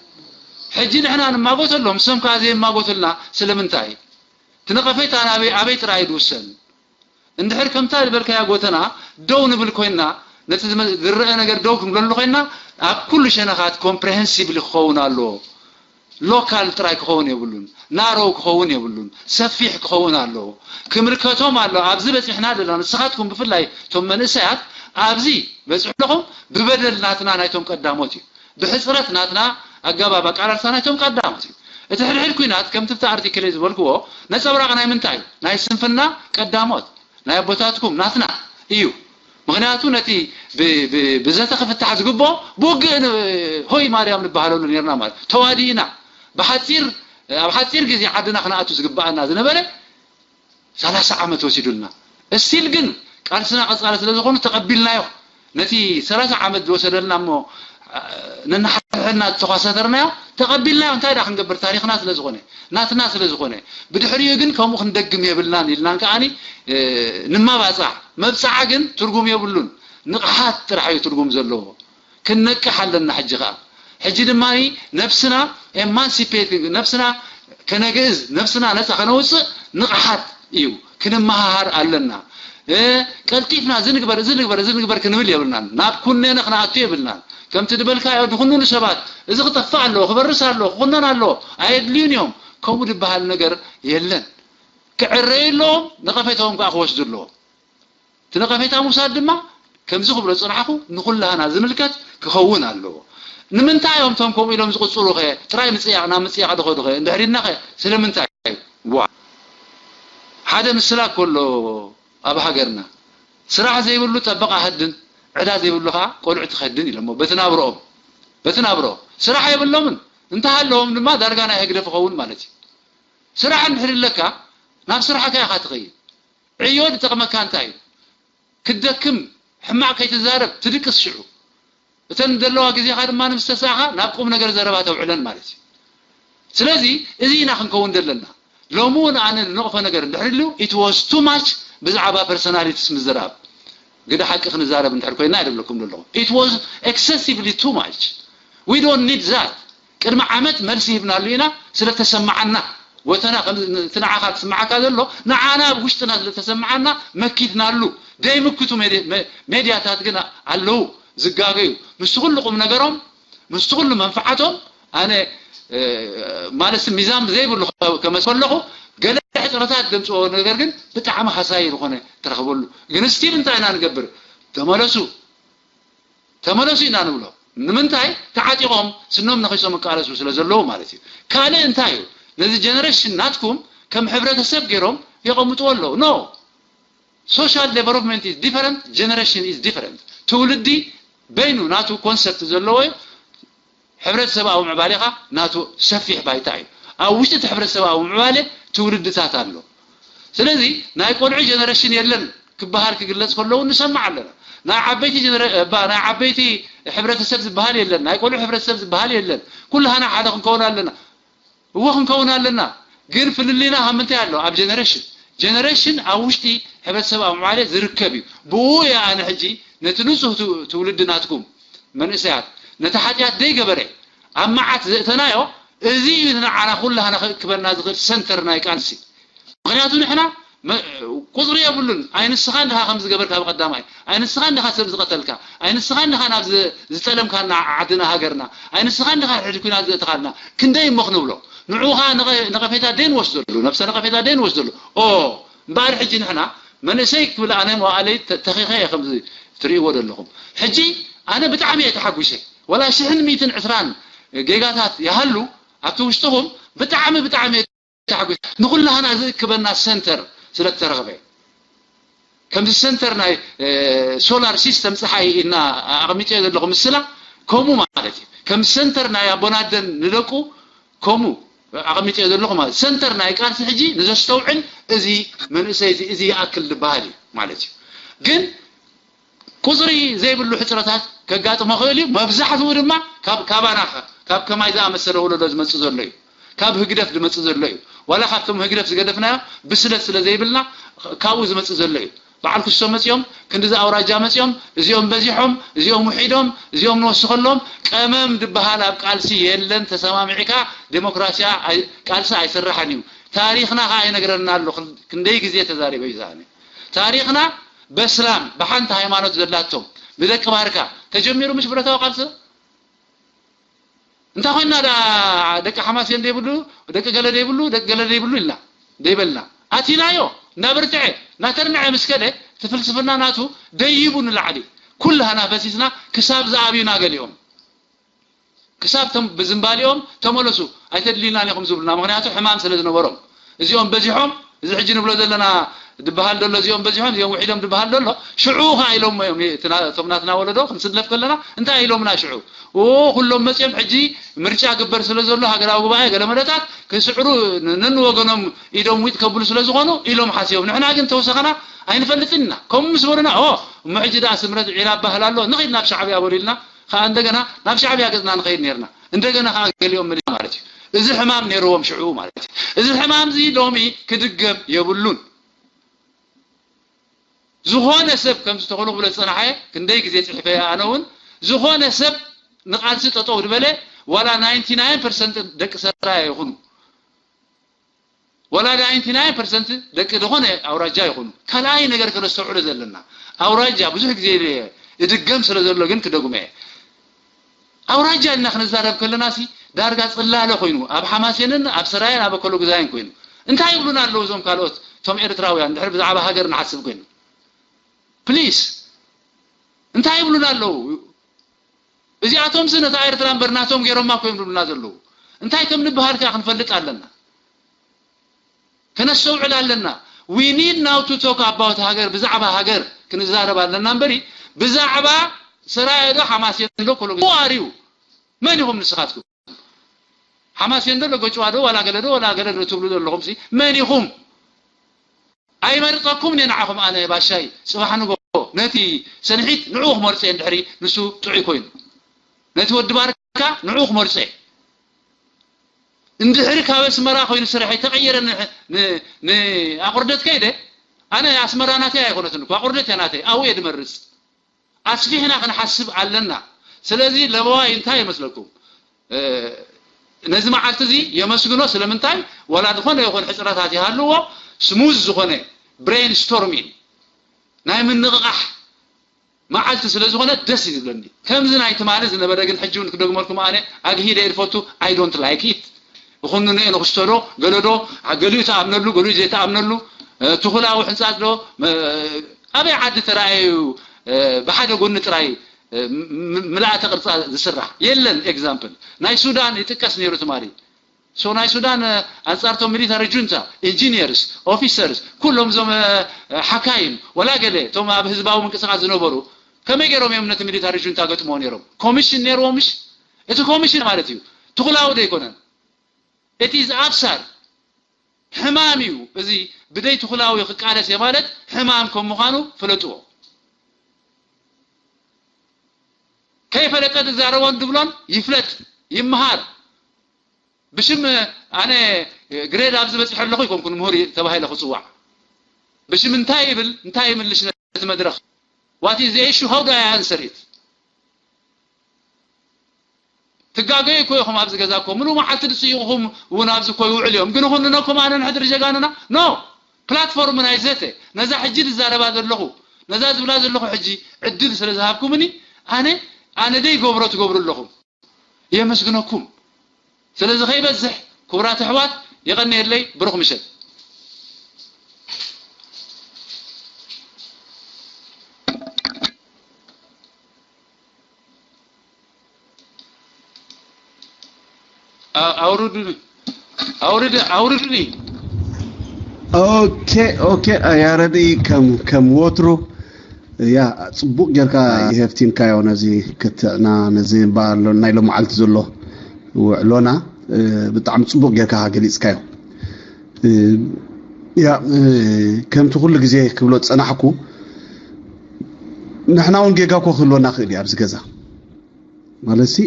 ሕጂ ንሕና ንማጎተሎም፣ ንሶም ከኣ ዘይማጎቱልና ስለምንታይ? እቲ ነቐፌታ ናበይ፣ ኣበይ ጥራይ እዩ ዝውሰን? እንድሕር ከምታ ዝበልካያ ጎተና ደው ንብል ኮይንና፣ ነቲ ዝመ-፣ ዝረአ ነገር ደው ክንብለሉ ኮይንና፣ ኣብ ኩሉ ሸነኻት ኮምፕሬሄንሲቭሊ ክኸውን ኣለዎ። ሎካል ጥራይ ክኸውን የብሉን፣ ናሮው ክኸውን የብሉን፣ ሰፊሕ ክኸውን ኣለዎ። ክምልከቶም ኣሎ። ኣብዚ በጺሕና ዘለና፣ ንስኻትኩም ብፍላይ እቶም መንእሰያት ኣብዚ በጺሕለኹም ብበደል ናትና ናይቶም ቀዳሞት እዩ። ብሕጽረት ናትና ኣገባብ ኣቃላልሳ ናይቶም ቀዳሞት እዩ። እቲ ሕድሕድ ኲናት ከምቲ ኣብቲ ኣርቲክለይ ዝበልክዎ ነጸብራቕ ናይ ምንታይ እዩ? ናይ ስንፍና ቀዳሞት፣ ናይ ኣቦታትኩም፣ ናትና እዩ። ምኽንያቱ ነቲ ብ-፣ ብ-፣ ብዘተ ክፍታሕ ዝግብኦ ብውግእ ን-፣ ሆይ ማርያም ንበሃለሉ ነርና ማለት ተዋዲእና ብሓጺር፣ ኣብ ሓጺር ግዜ ዓድና ክንኣቱ ዝግብኣና ዝነበረ ሰላሳ ዓመት ወሲዱልና። እስቲል ግን ቃልስና ቀጻሊ ስለ ዝኾኑ ተቐቢልናዮ። ነቲ ሰላሳ ዓመት ዝወሰደልና እሞ፣ አ፣ ነናሓድሕድና ዝተኳሳተርናዮ ተቐቢልናዮ እንታይ ደኣ ክንገብር፣ ታሪኽና ስለ ዝኾነ፣ ናትና ስለ ዝኾነ። ብድሕሪኡ ግን ከምኡ ክንደግም የብልናን ኢልናን ከኣኒ፣ እ፣ ንማባጻዕ። መብጻዓ ግን ትርጉም የብሉን። ንቕሓት ጥራሕ እዩ ትርጉም ዘለዎ። ክንነቅሕ ኣለና ሕጂ ኸኣ። ሕጂ ድማ ነብስና ኤማንሲፔት፣ ነብስና ከነግእዝ፣ ነብስና ነጻ ከነውጽእ ንቕሓት እዩ። ክንመሃሃር ኣለና። እ፣ ቀልጢፍና እዚ ንግበር፣ እዚ ንግበር፣ እዚ ንግበር ክንብል የብልናን። ናብ ኩነነ ክንኣቱ የብልናን። ከምቲ ዝበልካዮ ዝኹንኑ ሰባት፣ እዚ ክጠፍእ ኣለዎ፣ ክበርስ ኣለዎ፣ ክኹነን ኣለዎ፣ ኣየድልዩን እዮም። ከምኡ ዝበሃል ነገር የለን። ክዕረዩ ኣለዎም፣ ነቐፌታኦም ከኣ ክወስዱ ኣለዎም። እቲ ነቐፌታ ምውሳድ ድማ ከምዚ ክብሎ ዝጸናሕኩ ንኹላህና ዝምልከት ክኸውን ኣለዎ። ንምንታይ እዮም እቶም ከምኡ ኢሎም ዝቕጽሉ ኸ? ጥራይ ምጽያቕ፣ ናብ ምጽያቕ ዶ ኸዱ ኸ? እንድሕር ኢልና ኸ? ስለምንታይ? ዋ። ሓደ ምስላ እኮ ኣሎ ኣብ ሃገርና። ስራሕ ዘይብሉ ጠበቓ ኸድን፣ ዕዳ ዘይብሉ ኸኣ ቆልዑ ትኸድን ኢሎሞ። በቲ ናብርኦም፣ በቲ ናብርኦም። ስራሕ የብሎምን። እንተሃለዎም ድማ ዳርጋ ናይ ህግደፍ ይኸውን ማለት እዩ። ስራሕ እንድሕር ኣለካ፣ ናብ ስራሕካ ኢኻ ትኸይድ። ዕዮ ዝጠቕመካ እንታይ እዩ? ክትደክም፣ ሕማቕ ከይትዛረብ፣ ትድቅስ ሽዑ። እተን ዘለዋ ግዜኻ ድማ ምስ ተሳእኻ ናብ ቁም ነገር ዘረባ ተውዕለን ማለት እዩ። ስለዚ እዚ ኢና ክንከውን ዘለና። ሎሚ እውን ኣነ ዝነቕፎ ነገር እንድሕር ኢሉ፣ it was too much ብዛዕባ ፐርሶናሊቲስ ምዝራብ። ግደ ሓቂ ክንዛረብ እንድሕር ኮይና እየ ዝብለኩም ዘለኹ። It was excessively too much. We don't need that. ቅድሚ ዓመት መልሲ ሂብናሉ ኢና ስለ ተሰማዓና። ወተና ከም እቲ ንዓኻ ትስምዓካ ዘሎ ንዓና ኣብ ውሽጥና ስለ ተሰማዓና መኪትናሉ። ዘይምክቱ ሜዲ-፣ መ-፣ ሜድያታት ግን ኣለዉ ዝጋገዩ። ምስቲ ኩሉ ቁም ነገሮም፣ ምስቲ ኩሉ መንፍዓቶም ኣነ፣ እ፣ ማለት ሚዛን ዘይብሉ ከ-፣ ከመስል ከለኹ ገለ ሕጽረታት ዘምጽኦ ነገር ግን ብጣዕሚ ሃሳዪ ዝኾነ ትረኽበሉ። ግን ስቲል እንታይ ኢና ንገብር? ተመለሱ፣ ተመለሱ ኢና ንብሎ። ንምንታይ? ተዓጢቖም ስኖም ነኺሶም ይቃለሱ ስለ ዘለዉ ማለት እዩ። ካልእ እንታይ እዩ? ነዚ ጀነሬሽን ናትኩም ከም ሕብረተሰብ ገይሮም የቐምጥዎ ኣለዉ። No። Social development is different, generation is different። ትውልዲ በይኑ ናቱ ኮንሰፕት ዘለዎ እዩ። ሕብረተሰባዊ ምዕባሌኻ ናቱ ሰፊሕ ባይታ እዩ። ኣብ ውሽጢ እቲ ሕብረተሰባዊ ምዕባሌ ትውልድታት ኣሎ። ስለዚ ናይ ቆልዑ ጀነሬሽን የለን ክበሃል ክግለጽ ከለዉ ንሰምዕ ኣለና። ናይ ዓበይቲ ጀነረ-፣ እባ፣ ናይ ዓበይቲ ሕብረተሰብ ዝበሃል የለን፣ ናይ ቆልዑ ሕብረተሰብ ዝበሃል የለን። ኩላህና ሓደ ክንከውን ኣለና። እወ ክንከውን ኣለና። ግን ፍልልይና ካብ ምንታይ ኣሎ? ኣብ ጀነሬሽን። ጀነሬሽን ኣብ ውሽጢ ሕብረተሰብ ኣብ ምዕባሌ ዝርከብ እዩ። ብኡ እየ ኣነ ሕጂ ነቲ ንጹህ ትው-፣ ትውልዲ ናትኩም መንእሰያት፣ ነቲ ሓጢኣት ዘይገበረ ኣብ መዓት ዘእተናዮ፣ እዚ እዩ ንዓና ኩላህና ክእክበና ዝኽእል ሰንተር ናይ ቃልሲ። ምኽንያቱ ንሕና መ-፣ ቁጽሪ የብሉን። ኣይ ንስኻ እንዲኻ ከም ዝገበርካ ብቐዳማይ፣ ኣይ ንስኻ እንዲኻ ሰብ ዝቐተልካ፣ ኣይ ንስኻ እንዲኻ ናብ ዝ-፣ ዝጠለምካና ዓድና ሃገርና፣ ኣይ ንስኻ እንዲኻ ድሕሪ ኲናት ዘእተኻልና፣ ክንደይ እሞ ክንብሎ። ንዕኡ ኸኣ ነቐ-፣ ነቐፌታ ደይ ንወስደሉ፣ ነብሰ ነቐፌታ ደይ ንወስደሉ። ኦ፣ እምበኣር ሕጂ ንሕና መንእሰይ ክብል ኣነ መዋእለይ ተ-፣ ተኺኸ እየ ከምዚ ትርእይዎ ዘለኹም። ሕጂ ኣነ ብጣዕሚ እየ ተሓጒሰ። ወላ ሽሕን ሚእትን ዕስራን ጌጋታት ይሃሉ ኣብቲ ውሽጥኹም ብጣዕሚ፣ ብጣዕሚ እየ ተሓጒሰ። ንኹላህና ዝእክበና ሰንተር ስለ እተረኽበ። ከምዚ ሰንተር ናይ፣ እ፣ ሶላር ሲስተም ጸሓይ እና ኣቐሚጠዮ ዘለኹ ምስላ፣ ከምኡ ማለት እዩ። ከም ሰንተር ናይ ኣቦና ኣደን ንደቁ ከምኡ ኣቐሚጠዮ ዘለኹ ማለት። ሰንተር ናይ ቃልሲ ሕጂ ንዘስተውዕል እዚ መንእሰይ እዚ፣ እዚ ይኣክል ዝበሃል እዩ ማለት እዩ። ግን ቁጽሪ ዘይብሉ ሕጽረታት ከጋጥሞ ክእል እዩ። መብዛሕትኡ ድማ ካብ፣ ካባና፣ ካብ ከማይ ዝኣመሰለ ወለዶ ዝመጽእ ዘሎ እዩ። ካብ ህግደፍ ዝመጽእ ዘሎ እዩ። ዋላ ካብቶም ህግደፍ ዝገደፍናዮ ብስለት ስለ ዘይብልና ካብኡ ዝመጽእ ዘሎ እዩ። በዓል ኩሶ መጺኦም፣ ክንዲዚ ኣውራጃ መጺኦም፣ እዚኦም በዚሖም፣ እዚኦም ውሒዶም፣ እዚኦም ንወስኸሎም፣ ቀመም ዝበሃል ኣብ ቃልሲ የለን። ተሰማሚዕካ ዴሞክራሲያ ኣይ-፣ ቃልሲ ኣይስራሕን እዩ። ታሪኽና ከኣ ይነግረና ኣሎ። ክን-፣ ክንደይ ግዜ ተዛሪበ እዩ ዝኣነ። ታሪኽና በስላም ብሓንቲ ሃይማኖት ዘላቶም ብደቂ ባርካ ተጀሚሩ ምሽ ብረታዊ ቃልሲ? እንታይ ኮይንና ደኣ ደቂ ሓማሴን ዘይብሉ፣ ደቂ ገለ ዘይብሉ፣ ደቂ ገለ ዘይብሉ ኢልና ዘይበልና? ኣቲናዮ፣ እናበርትዐ፣ እናተርንዐ ምስ ከደ፣ እቲ ፍልስፍና ናቱ ደይቡ ንላዕሊ፣ ኩላህና ፈሲስና ክሳብ ዝኣብዩና ገሊኦም። ክሳብ ቶም ብዝምባሊኦም ተመለሱ፣ ኣይተድልዩናን ኢኹም ዝብሉና፣ ምኽንያቱ ሕማም ስለ ዝነበሮም። እዚኦም በዚሖም፣ እዚ ሕጂ ንብሎ ዘለና ድበሃል ደሎ፣ እዚኦም በዚሖም፣ እዚኦም ውሒዶም ድበሃል ደሎ፣ ሽዑ ኸኣ ኢሎሞ እዮም፣ እቲ ና-፣ እቶም ናትና ወለዶ ክንስለፍ ከለና፣ እንታይ ኢሎምና ሽዑ? ኦ፣ ኩሎም መጺኦም ሕጂ ምርጫ ግበር ስለ ዘሎ፣ ሃገራዊ ጉባኤ፣ ገለ መለታት ክስዕሩ፣ ን-፣ ነንወገኖም ኢዶም ዊጥ ከብሉ ስለ ዝኾኑ፣ ኢሎም ሓሲቦም። ንሕና ግን ተወሰኸና ኣይንፈልጥን ኢና። ከምኡ ምስ በሉና፣ ኦ፣ እሞ ሕጂ ደኣ ስምረት ዒላ ኣባህል ኣሎ፣ ንኺድ ናብ ሻዕብያ በሉ ኢልና፣ ኸኣ እንደገና ናብ ሻዕብያ ገጽና ንኸይድ ኔርና። እንደገና ከዓ ገሊኦም መሊሶም ማለት እዩ። እዚ ሕማም ነይርዎም ሽዑ ማለት እዩ። እዚ ሕማም እዚ ሎሚ ክድገም የብሉን። ዝኾነ ሰብ ከምዚ ተኽሉ ክብለ ዝጸናሐ ክንደይ ግዜ ጽሒፈ ኣነ እውን፣ ዝኾነ ሰብ ንቓልሲ ጠጠው ዝበለ ዋላ ናይንቲ ናይን ፐርሰንት ደቂ ሰራየ ይኹኑ፣ ዋላ ናይንቲ ናይን ፐርሰንት ደቂ ዝኾነ ኣውራጃ ይኹኑ፣ ካልኣይ ነገር ከነስተውዕሎ ዘለና፣ ኣውራጃ ብዙሕ ግዜ እድገም ስለ ዘሎ ግን ክደግሞ እየ። ኣውራጃ ኢልና ክንዛረብ ከለና ሲ ዳርጋ ጽላለ ኮይኑ ኣብ ሓማሴንን ኣብ ሰራየን ኣብ ኣከሎ ግዛይን ኮይኑ እንታይ ይብሉና ኣለዉ እዞም ካልኦት እቶም ኤርትራውያን ድሕሪ ብዛዕባ ሃገር ንሓስብ ኮይኑ ፕሊስ እንታይ ይብሉና ኣለዉ? እዚኣቶም ሲ ነታ ኤርትራ እምበር ናቶም ገይሮማ እኮ እዮም ዝብሉና ዘለዉ። እንታይ ከም ንበሃል ከኣ ክንፈልጥ ኣለና። ከነስተውዕል ኣለና። We need now to talk about ሃገር፣ ብዛዕባ ሃገር ክንዛረብ ኣለና እምበሪ ብዛዕባ ሰራየ ዶ ሓማሴን ዶ ኮሎ who are you? መን ኢኹም ንስኻትኩም? ሓማሴን ዶ ለገጭዋ ዶ ዋላ ገለ ዶ ዋላ ገለ ዶ ትብሉ ዘለኹም ሲ መን ኢኹም? ኣይመርጸኩም እየ ንዓኹም ኣነ ባሻይ ጽባሕ ንጎ ነቲ ሰንሒት ንዕኡ ክመርጸ እየ እንድሕሪ ንሱ ጥዑይ ኮይኑ ነቲ ወዲ ባርካ ንዕኡ ክመርጸ እየ። እንድሕሪ ካብ ኣስመራ ኮይኑ ስርሐይ ተቐየረ ን- ን- ንኣቑርደት ከይደ ኣነ ኣስመራ ናተይ ኣይኮነትን እኮ ኣቑርደት እያ ናተይ ኣብኡ እየ ድመርጽ። ኣስፊሕና ክንሓስብ ኣለና። ስለዚ ለበዋይ እንታይ ይመስለኩም? ነዚ መዓልቲ እዚ የመስግኖ። ስለምንታይ? ዋላ ዝኾነ ይኹን ሕፅረታት ይሃልዎ ስሙዝ ዝኾነ ብሬን ስቶርሚን ናይ ምንቕቓሕ መዓልቲ ስለ ዝኾነ ደስ እዩ ዝብለኒ። ከምዚ ናይ ትማሊ ዝነበረ ግን ሕጂ እውን ክደግመልኩም ኣነ ኣግሂደ እየ ዝፈቱ። I don't like it። ይኹንኑ እየ ንኽስቶ ዶ ገለ ዶ ገሊኡ ተኣምነሉ ገሊኡ ዘይተኣምነሉ ትኹላዊ ሕንፃፅ ዶ ኣበይ ዓዲ ተረኣዩ ብሓደ ጎኒ ጥራይ ምልኣተ ቅርፃ ዝስራሕ የለን። ኤግዛምፕል ናይ ሱዳን ይጥቀስ ነይሩ ትማሊ። ሶ ናይ ሱዳን ኣንፃርቶም ሚሊታሪ ጁንታ ኢንጂኒየርስ ኦፊሰርስ ኩሎም እዞም ሓካይም ወላ ገለ እቶም ኣብ ህዝባዊ ምንቅስቃስ ዝነበሩ ከመይ ገይሮም እዮም ነቲ ሚሊታሪ ጁንታ ገጥሞ ነይሮም? ኮሚሽን ነይርዎም ምሽ? እቲ ኮሚሽን ማለት እዩ ትኹላዊ ዶ ኣይኮነን? እቲ ዝኣብሳር ሕማም እዩ። እዚ ብደይ ትኹላዊ ክቃለስ እየ ማለት ሕማም ከም ምዃኑ ፍለጥዎ። ከይፈለጠ ዝዛረቦን ዝብሎን ይፍለጥ ይመሃር። ብሽም ኣነ ግሬድ ኣብዚ በፂሐ ኣለኹ ይኮንኩን ምሁር ተባሂለ ክፅዋዕ ብሽም እንታይ ይብል እንታይ ይምልሽ ነቲ መድረኽ what is the issue how do I answer it? ትጋገዩ እኮ ኢኹም ኣብዚ ገዛ እኮ ምሉ መዓልቲ ዝፅይቑኹም እውን ኣብዚ እኮ ይውዕል እዮም ግን ይኹንነኩም ኣነ ንሕድሪ ጀጋንና ኖ ፕላትፎርም ናይ ዘተ ነዛ ሕጂ ዝዛረባ ዘለኹ ነዛ ዝብላ ዘለኹ ሕጂ ዕድል ስለ ዝሃብኩምኒ ኣነ ኣነ ደይ ገብሮ ትገብሩ ኣለኹም የመስግነኩም። ስለዚ ከይበዝሕ ክቡራት ኣሕዋት የቐንየለይ። ብሩኽ ምሸት። ኣውርዱኒ ኣውርድ ኣውርዱኒ። ኦኬ ኦኬ ያረዲ ከም ከም ወትሩ ያ ጽቡቕ ጌርካ የህፍቲንካዮ ነዚ ክትዕና ነዚ በዓል ናይ ሎመዓልቲ ዘሎ ውዕሎና ብጣዕሚ ጽቡቕ ጌርካ ገሊጽካዮ። ያ ከምቲ ኩሉ ግዜ ክብሎ ዝጸናሕኩ ንሕና እውን ጌጋ እኮ ክህልወና ክእል እዩ ኣብዚ ገዛ ማለት ሲ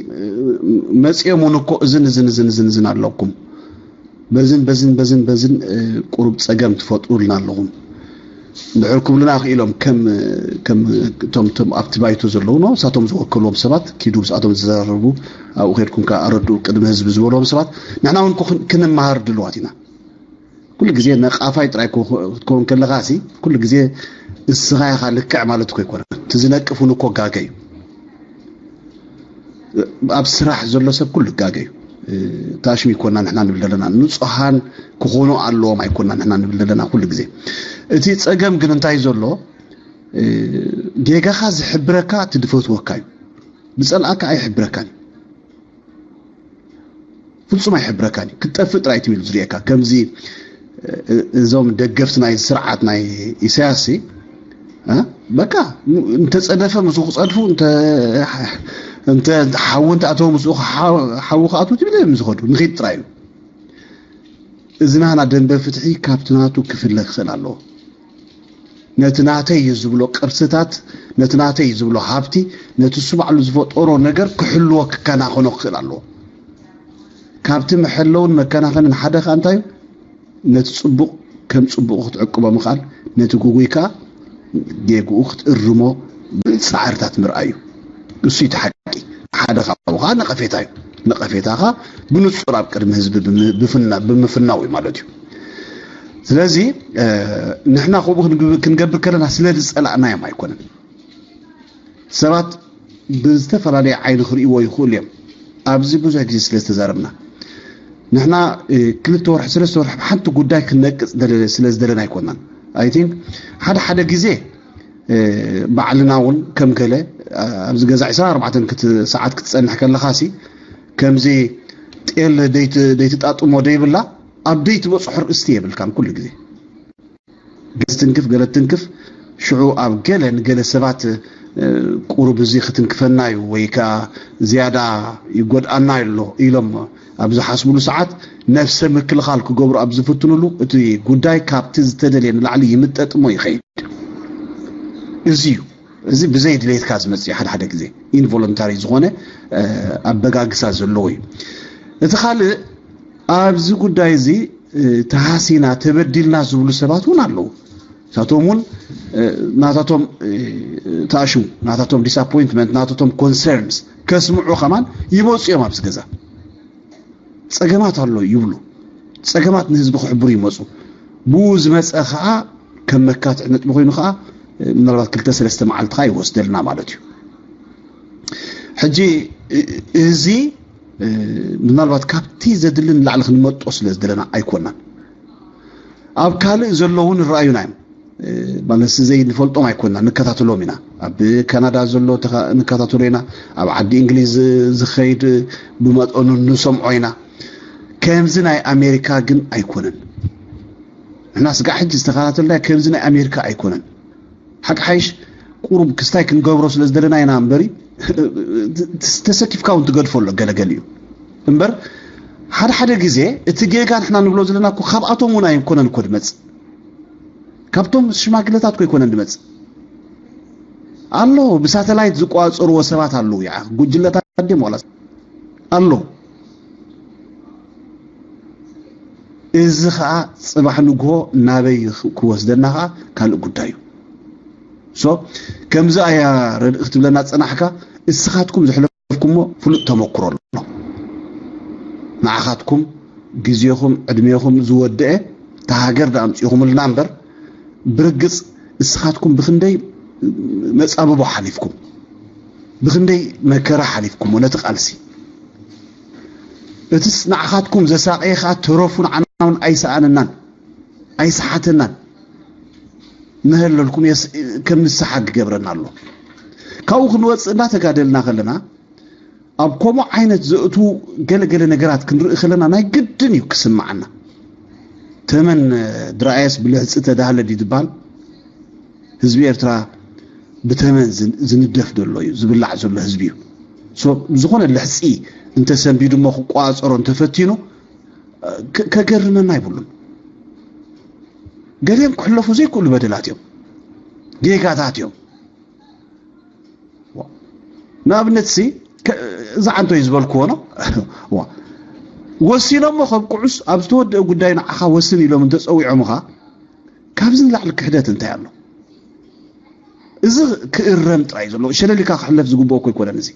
መፅኦም እውን እኮ እዝን እዝን እዝን እዝን እዝን ኣለኩም በዝን በዝን በዝን በዝን ቁሩብ ፀገም ትፈጥሩልና ኣለኹም እንድሕር ክብሉና ክኢሎም ከም ከም እቶም እቶም ኣብቲ ባይቶ ዘለዉ ነው እሳቶም ዝወከልዎም ሰባት ኪዱ ምስኣቶም ዝዘራረቡ ኣብኡ ከድኩም ከኣረድኡ ቅድሚ ህዝቢ ዝበልዎም ሰባት ንሕና እውን ክንመሃር ድልዋት ኢና ኩሉ ግዜ ነቃፋይ ጥራይ ክትከውን ከለኻ ሲ ኩሉ ግዜ እስኻ ኢኻ ልክዕ ማለት እኮ ኣይኮነን። እቲ ዝነቅፍ እውን እኮ ጋገ እዩ። ኣብ ስራሕ ዘሎ ሰብ ኩሉ ጋገ እዩ። ታሽም ይኮና ንሕና ንብል ዘለና ንጹሃን ክኾኑ ኣለዎም ኣይኮና ንሕና ንብል ዘለና ኩሉ ግዜ። እቲ ጸገም ግን እንታይ ዘሎ ጌጋኻ ዝሕብረካ እቲ ድፈትወካ እዩ። ዝጸልኣካ ኣይሕብረካን እዩ። ፍጹም ኣይሕብረካን እዩ ክትጠፍእ ጥራይ ትም ኢሉ ዝርእየካ ከምዚ እዞም ደገፍቲ ናይ ስርዓት ናይ ኢሳያስ በቃ እንተፀደፈ ምስኡ ክፀድፉ እንተ ሓዊ እንተኣተወ ምስኡ ሓዊ ክኣትዉ ትብል እዮም ዝኸዱ ንኺድ ጥራይ እዩ እዚ ናህና ደንበ ፍትሒ ካብቲ ናቱ ክፍለ ክኽእል ኣለዎ ነቲ ናተይ እዩ ዝብሎ ቅርስታት ነቲ ናተይ እዩ ዝብሎ ሃብቲ ነቲ እሱ ባዕሉ ዝፈጠሮ ነገር ክሕልዎ ክከናኸኖ ክኽእል ኣለዎ ካብቲ መሐለውን መከናኸንን ሓደ ከኣ እንታይ እዩ? ነቲ ጽቡቕ ከም ጽቡቕ ክትዕቅቦ ምኽኣል፣ ነቲ ጉጉይ ከኣ ጌግኡ ክትእርሞ ጻዕርታት ምርኣይ እዩ። እሱ እዩ እቲ ሓቂ። ሓደ ካብኡ ከኣ ነቐፌታ እዩ። ነቐፌታ ከኣ ብንጹር ኣብ ቅድሚ ህዝቢ ብም-፣ ብፍና-፣ ብምፍናው እዩ ማለት እዩ። ስለዚ፣ እ፣ ንሕና ከምኡ ክንግብ-፣ ክንገብር ከለና ስለ ዝጸላእናዮም ኣይኮነን። ሰባት ብዝተፈላለየ ዓይኒ ክርእይዎ ይኽእሉ እዮም። ኣብዚ ብዙሕ ግዜ ስለ ዝተዛረብና፣ ንሕና፣ እ፣ ክልተ ወርሒ፣ ሰለስተ ወርሒ ብሓንቲ ጉዳይ ክንነቅጽ ደለ-፣ ስለ ዝደለና ኣይኮናን። I think ሓደ ሓደ ግዜ፣ እ፣ ባዕልና እውን ከም ገለ፣ እ፣ ኣብዚ ገዛ ዕስራን ኣርባዕተን ክት-፣ ሰዓት ክትጸንሕ ከለኻሲ፣ ከምዚ ጤል ደይት-፣ ደይትጣጥሞ ደይብላ፣ ኣብ ደይትበጽሖ ርእስቲ የብልካን ኩሉ ግዜ። ገለ ትንክፍ፣ ገለ ትንክፍ፣ ሽዑ ኣብ ገለ ንገለ ሰባት፣ እ፣ ቁሩብ እዚ ክትንክፈና እዩ ወይ ከኣ ዝያዳ ይጎድኣና ኣሎ ኢሎም ኣብ ዝሓስብሉ ሰዓት፣ ነብሰ ምክልኻል ክገብሩ ኣብ ዝፍትኑሉ፣ እቲ ጉዳይ ካብቲ ዝተደልየ ንላዕሊ ይምጠጥ እሞ ይኸይድ። እዚ እዩ። እዚ ብዘይ ድሌትካ ዝመጽእ ሓደ ሓደ ግዜ ኢንቮለንታሪ ዝኾነ፣ እ፣ ኣበጋግሳ ዘለዎ እዩ። እቲ ካልእ ኣብዚ ጉዳይ እዚ፣ እ፣ ተሃሲና፣ ተበዲልና ዝብሉ ሰባት እውን ኣለዉ። ንሳቶም እውን፣ እ፣ ናታቶም፣ እ፣ ተኣሽሙ፣ ናታቶም ዲስኣፖይንትመንት፣ ናታቶም ኮንሰርንስ ከስምዑ ከማን ይመጹ እዮም ኣብዚ ገዛ። ጸገማት ኣሎ ይብሉ። ጸገማት ንህዝቢ ክሕብሩ ይመጹ። ብኡ ዝመጸ ኸኣ ከም መካትዒ ነጥቢ ኮይኑ ኸኣ፣ እ፣ ምናልባት ክልተ ሰለስተ መዓልቲ ኸኣ ይወስደልና ማለት እዩ። ሕጂ፣ እ-፣ እዚ፣ እ፣ ምናልባት ካብቲ ዘድሊ ንላዕሊ ክንመጦ ስለ ዝደለና ኣይኮናን። ኣብ ካልእ ዘለዉ እውን ይረኣዩና እዮም። እ፣ ማለት ዘይንፈልጦም ኣይኮናን፣ ንከታተሎም ኢና። ኣብ ካናዳ ዘሎ ተኻ-፣ ንከታተሎ ኢና። ኣብ ዓዲ እንግሊዝ ዝኸይድ ብመጠኑ ንሰምዖ ኢና። ከምዚ ናይ ኣሜሪካ ግን ኣይኮነን። ንሕና ስጋዕ ሕጂ ዝተኸታተልና ከምዚ ናይ ኣሜሪካ ኣይኮነን። ሓቂ ሓይሽ ቁሩብ ክስታይ ክንገብሮ ስለ ዝደለና ኢና እምበሪ፣ ተሰኪፍካ እውን ትገድፎ ኣሎ ገለገለ እዩ። እምበር ሓደ ሓደ ግዜ እቲ ጌጋ ንሕና ንብሎ ዘለና እኮ ካብኣቶም እውን ኣይኮነን እኮ ድመጽእ። ካብቶም ሽማግለታት እኮ ኣይኮነን ድመጽእ። ኣሎ ብሳተላይት ዝቆጻጸርዎ ሰባት ኣለዉ። ያ ጉጅለታት ድዮም ዋላ ኣለዉ። እዚ ኸኣ ጽባሕ ንግሆ ናበይ ክወስደና ኸኣ ካልእ ጉዳይ እዩ። ሶ ከምዚ ኣያ ረድእ ክትብለና ጸናሕካ፣ እስኻትኩም ዘሕለፍኩሞ ፍሉጥ ተመክሮ ኣሎ። ንዓኻትኩም ግዜኹም ዕድሜኹም ዝወደአ እታ ሃገር ዳ ኣምጺኹምልና እምበር፣ ብርግጽ እስኻትኩም ብኽንደይ መጻብቦ ሓሊፍኩም፣ ብኽንደይ መከራ ሓሊፍኩሞ ነቲ ቃልሲ። እትስ ንዓኻትኩም ዘሳቐየ ኸኣ ተረፉ ንዓና እውን ኣይሰኣነናን ኣይሰሓተናን። መሀለልኩም የስ-፣ ከም ንስሓ ክገብረና ኣሎ። ካብኡ ክንወጽእ እንዳተጋደልና ከለና ኣብ ከምኡ ዓይነት ዘእትዉ ገለገለ ነገራት ክንርኢ ከለና ናይ ግድን እዩ ክስምዓና። ተመን ድረኣየስ ብልሕጺ ተዳህለ ድዩ ዝበሃል? ህዝቢ ኤርትራ ብተመን ዝን-፣ ዝንደፍ ዘሎ እዩ፣ ዝብላዕ ዘሎ ህዝቢ እዩ። ሶ፣ ዝኾነ ልሕጺ እንተሰንቢዱ እሞ ክቋጸሮ እንተፈቲኑ፣ ከ-፣ ከገርመና ኣይብሉን። ገሊኦም ክሕለፉ ዘይክእሉ በደላት እዮም፣ ጌጋታት እዮም። ዋ። ንኣብነት ሲ፣ ከ-፣ እዛ ዓንቶ እዩ ዝበልክዎ ነው። ዋ። ወሲኖሞ ከም ቁዑስ ኣብ ዝተወደአ ጉዳይ ንዓኻ ወስን ኢሎም እንተጸዊዖምኻ፣ ካብዚ ንላዕሊ ክሕደት እንታይ ኣሎ? እዚ ክእረም ጥራይ ዘሎ፣ ሸለል ኢልካ ክሕለፍ ዝግብኦ እኮ ኣይኮነን እዚ።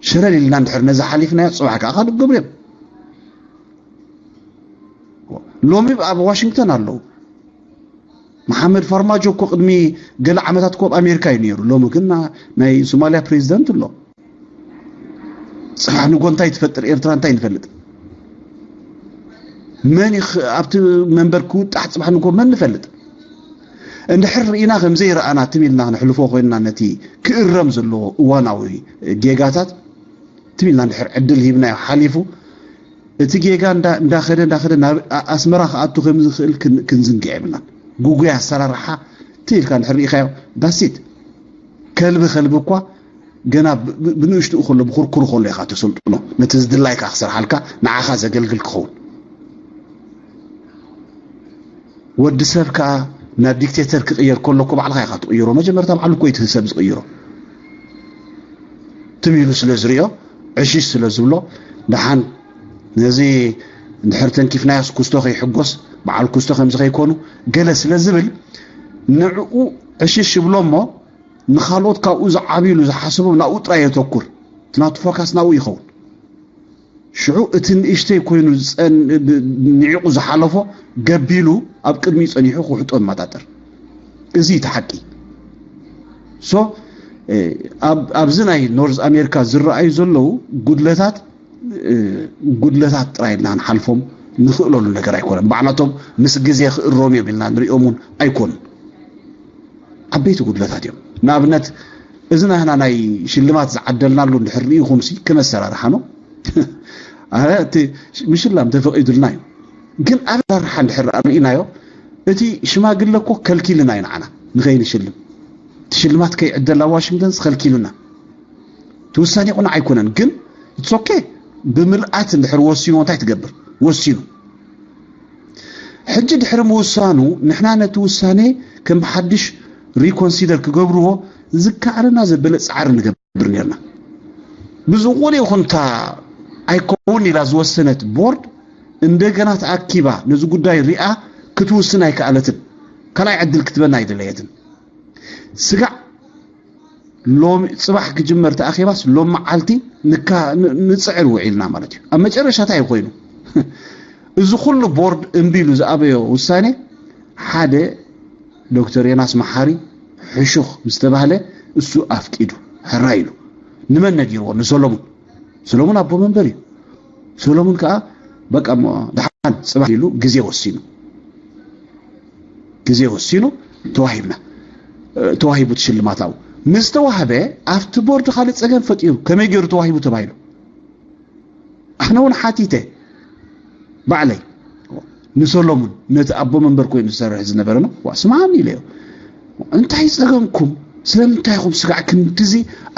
ሸለል ኢልና እንድሕር ነዚ ሓሊፍናዮ፣ ጽባሕ ከኣ ካልእ ክገብሩ እዮም። ሎሚ ኣብ ዋሽንግተን ኣለዉ። መሓመድ ፋርማጆ እኮ ቅድሚ ገለ ዓመታት እኮ ኣብ ኣሜሪካ እዩ ነይሩ። ሎሚ ግን ና-፣ ናይ ሶማልያ ፕሬዚደንት ኣሎ። ጽባሕ ንጎ እንታይ ትፈጥር ኤርትራ እንታይ ንፈልጥ? መን ይኽ-፣ ኣብቲ መንበር ክውጣሕ ጽባሕ ንጎ መን ንፈልጥ? እንድሕር ርኢና ከም ዘይረኣና ትም ኢልና ክነሕልፎ ኮይንና ነቲ ክእረም ዘለዎ እዋናዊ ጌጋታት ትም ኢልና እንድሕር ዕድል ሂብናዮ ሓሊፉ፣ እቲ ጌጋ እንዳ-፣ እንዳኸደ እንዳኸደ ናብ ኣ-፣ ኣስመራ ክኣቱ ከም ዝኽእል ክን-፣ ክንዝንግዕ የብልናን። ጉጉይ ኣሰራርሓ ትም ኢልካ እንድሕር ርኢኻዮ፣ that's it። ከልቢ ከልቢ እኳ ገና ብ-፣ ብ-፣ ብንእሽትኡ ከሎ፣ ብኩርኩሩ ከሎ ኢኻ ተሰልጥኖ። ነቲ ዝድላይካ ክሰርሓልካ፣ ንዓኻ ዘገልግል ክኸውን። ወዲ ሰብ ከኣ ናብ ዲክቴተር ክቕየር ከሎ እኮ ባዕልኻ ኢኻ ትቕይሮ። መጀመርታ ባዕሉ እኮ እዩ እቲ ሰብ ዝቕይሮ። ትም ኢሉ ስለ ዝርእዮ፣ ዕሽሽ ስለ ዝብሎ፣ ደሓን ነዚ እንድሕር ተንኪፍናዮስ ኩስቶ ከይሕጎስ፣ በዓል ኩስቶ ከምዚ ከይኮኑ ገለ ስለ ዝብል፣ ንዕኡ ዕሽሽ ይብሎ እሞ፣ ንኻልኦት ካብኡ ዝዓብይሉ ዝሓስቦም ናብኡ ጥራይ የተኩር። እቲ ናቱ ፎካስ ናብኡ ይኸውን። ሽዑ እቲ ንእሽተይ ኮይኑ ዝጸን-፣ ብ-፣ ንዒቑ ዝሓለፎ ገቢሉ ኣብ ቅድሚኡ ጸኒሑ ክውሕጦ ይመጣጠር። እዚ እቲ ሓቂ። ሶ፣ እ፣ ኣብ-፣ ኣብዚ ናይ ኖርዝ ኣሜሪካ ዝረኣዩ ዘለዉ ጉድለታት፣ እ፣ ጉድለታት ጥራይ ኢልና ክንሓልፎም ንኽእለሉ ነገር ኣይኮነን። ባዕላቶም ምስ ግዜ ክእረሙ እዮም ኢልና ንሪኦም እውን ኣይኮኑን። ዓበይቲ ጉድለታት እዮም። ንኣብነት፣ እዚ ናህና ናይ ሽልማት ዝዓደልናሉ እንድሕር ርኢኹምሲ፣ ከም ኣሰራርሓ ነው። ኣረ፣ እቲ ምሽላም ተፈቒዱልና እዩ። ግን ኣብ ኣሰራርሓ እንድሕር ርኢናዮ፣ እቲ ሽማግለ እኮ ከልኪልና እዩ ንዓና ንኸይንሽልም። እቲ ሽልማት ከይዕደል ኣብ ዋሽንግተን ከልኪሉና። እቲ ውሳኔ ቁኑዕ ኣይኮነን፣ ግን it's okay። ብምልኣት እንድሕር ወሲኑ እንታይ ትገብር? ወሲኑ። ሕጂ ድሕሪ ምውሳኑ፣ ንሕና ነቲ ውሳኔ ከም ብሓድሽ ሪኮንሲደር ክገብርዎ ዝከኣለና ዘበለ ጻዕሪ ንገብር ነርና። ብዝኾነ ይኹንታ ኣይከውን ኢላ ዝወሰነት ቦርድ እንደገና ተኣኪባ ነዚ ጉዳይ ሪኣ ክትውስን ኣይከኣለትን። ካልኣይ ዕድል ክትበና ኣይደለየትን። ስጋዕ ሎሚ ጽባሕ ክጅመር ተኣኺባስ ሎም መዓልቲ ንካ-፣ ን-፣ ንጽዕር ውዒልና ማለት እዩ። ኣብ መጨረሻ እንታይ ኮይኑ? እዚ ኩሉ ቦርድ እምቢ ኢሉ ዝኣበዮ ውሳኔ ሓደ ዶክተር ዮናስ መሓሪ ሕሹኽ ምስ ተባህለ እሱ ኣፍቂዱ ሕራይ ኢሉ። ንመን ነጊርዎ? ንሰሎሙን። ሰሎሙን ኣቦ መንበር እዩ። ሰሎሙን ከኣ በቃ እሞ ደሓን ጽባሕ ኢሉ ግዜ ወሲኑ። ግዜ ወሲኑ ተዋሂብና፣ እ፣ ተዋሂቡ እቲ ሽልማት ኣብኡ። ምስ ተዋህበ ኣብቲ ቦርድ ካልእ ጸገም ፈጢሩ። ከመይ ገይሩ ተዋሂቡ ተባሂሉ? ኣነ እውን ሓቲተ ባዕለይ ንሰሎሙን፣ ነቲ ኣቦ መንበር ኮይኑ ዝሰርሕ ዝነበረ ነው። ዋ፣ ስማዕኒ ኢለዮ። እንታይ ጸገምኩም? ስለምንታይ ኢኹም ስጋዕ ክንድዚ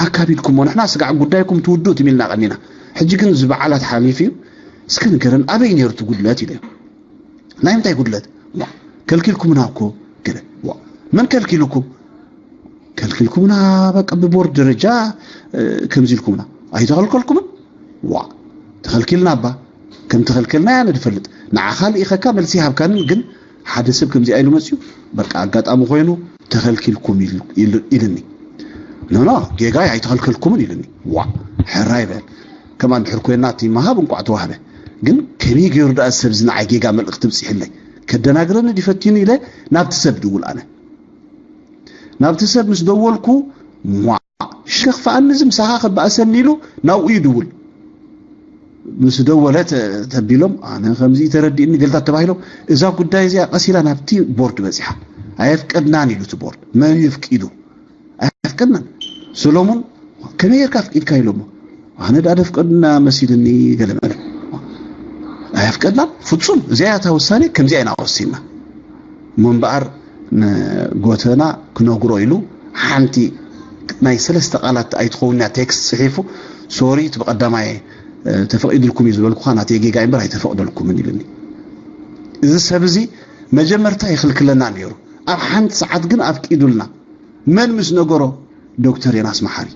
ኣካቢድኩሞ? ንሕና ስጋዕ ጉዳይኩም ትውድኡ ትም ኢልና ቀኒና። ሕጂ ግን እዚ በዓላት ሓሊፉ እዩ። እስከ ንገረን፣ ኣበይ ነይሩ እቲ ጉድለት? ኢለዮ። ናይ ምንታይ ጉድለት? ዋ፣ ከልኪልኩምና እኮ ገለ። ዋ፣ መን ከልኪልኩም? ከልኪልኩምና፣ በቃ ብቦርድ ደረጃ፣ እ፣ ከምዚ ኢልኩምና። ኣይተኸልከልኩምን? ዋ፣ ተኸልኪልና እባ። ከም ተኸልከልና ኢና ንፈልጥ። ንዓኻ ልኢኸካ መልሲ ይሃብካንን፣ ግን ሓደ ሰብ ከምዚ ኢሉ መጽዩ፣ በቃ ኣጋጣሚ ኮይኑ ተኸልኪልኩም ኢሉ-፣ ኢሉ-፣ ኢሉኒ። ኖ፣ ኖ፣ ጌጋይ ኣይተኸልከልኩምን ኢሉኒ። ዋ፣ ሕራይ በል። ከማን ድሕር ኮይና እቲ መሃብ እንቋዕ ተዋህበ። ግን ከመይ ገይሩ ደኣ ሰብ እዚ ንዓይ ጌጋ መልእኽቲ ብጽሕለይ? ከደናግረኒ ድዩ ፈቲኑ ኢለ ናብቲ ሰብ ድውል ኣነ። ናብቲ ሰብ ምስ ደወልኩ፣ ሟ፣ ሸኽፈኣኒ እዚ ምሳኻ ከበኣሰኒ ኢሉ ናብኡ ይድውል። ምስ ደወለ ተ-፣ ተቢሎም፣ ኣነ ከምዚ ተረዲእኒ ገልታት ተባሂሎም፣ እዛ ጉዳይ እዚኣ ቀሲላ ናብቲ ቦርድ በጺሓ። ኣየፍቀድናን ኢሉ እቲ ቦርድ። መን ይፍቂዱ? ኣየፍቀድናን። ሰሎሙን፣ ከመይ ጌርካ ኣፍቂድካ ኢሎሞ። ኣነ ደኣ ደፍቀድና መሲልኒ ገለ መለ። ኣየፍቀድናን፣ ፍጹም። እዚኣ እታ ውሳኔ ከምዚኣ ኢና ወሲንና። እሞ እምበኣር ንጎተና ክነግሮ ኢሉ ሓንቲ ናይ ሰለስተ ቃላት ኣይትኸውን እያ ቴክስት ጽሒፉ፣ ሶሪ፣ እቲ ብቐዳማይ፣ እ፣ ተፈቒዱልኩም እዩ ዝበልኩኻ ናተይ ጌጋ እምበር ኣይተፈቕደልኩምን ኢሉኒ። እዚ ሰብ እዚ መጀመርታ ይኽልክለና ነይሩ። ኣብ ሓንቲ ሰዓት ግን ኣፍቂዱልና። መን ምስ ነገሮ? ዶክተር ዮናስ መሓሪ።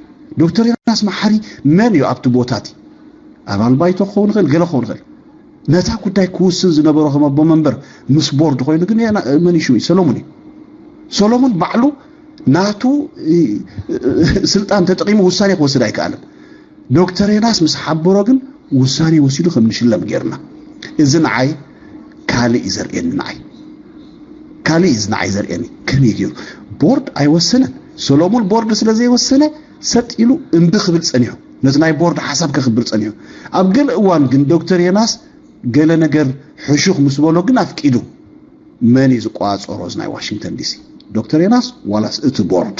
ዶክተር ዮናስ መሓሪ መን እዩ ኣብቲ ቦታ እቲ? ኣባል ባይቶ ክኸውን ይኽእል፣ ገለ ክኸውን ይኽእል። ነታ ጉዳይ ክውስን ዝነበሮ ከም ኣቦ መንበር ምስ ቦርድ ኮይኑ ግን የና-፣ መን እዩ ሽሙ? ሰሎሙን እዩ። ሰሎሙን ባዕሉ ናቱ፣ እ፣ እ፣ ስልጣን ተጠቒሙ ውሳኔ ክወስድ ኣይከኣልን። ዶክተር ዮናስ ምስ ሓበሮ ግን ውሳኔ ወሲዱ ከም ንሽለም ጌርና። እዚ ንዓይ ካልእ እዩ ዘርእየኒ፣ ንዓይ ካልእ እዩ እዚ ንዓይ ዘርእየኒ። ከመይ ገይሩ? ቦርድ ኣይወሰነን። ሰሎሙን ቦርድ ስለ ዘይወሰነ ሰጥ ኢሉ እምቢ ክብል ጸኒሑ። ነቲ ናይ ቦርድ ሓሳብ ከኽብር ጸኒሑ። ኣብ ገለ እዋን ግን ዶክተር ዮናስ ገለ ነገር ሕሹኽ ምስ በሎ ግን ኣፍቂዱ። መን እዩ ዝቆጻጸሮ እዚ ናይ ዋሽንግተን ዲሲ? ዶክተር ዮናስ ዋላስ እቲ ቦርድ?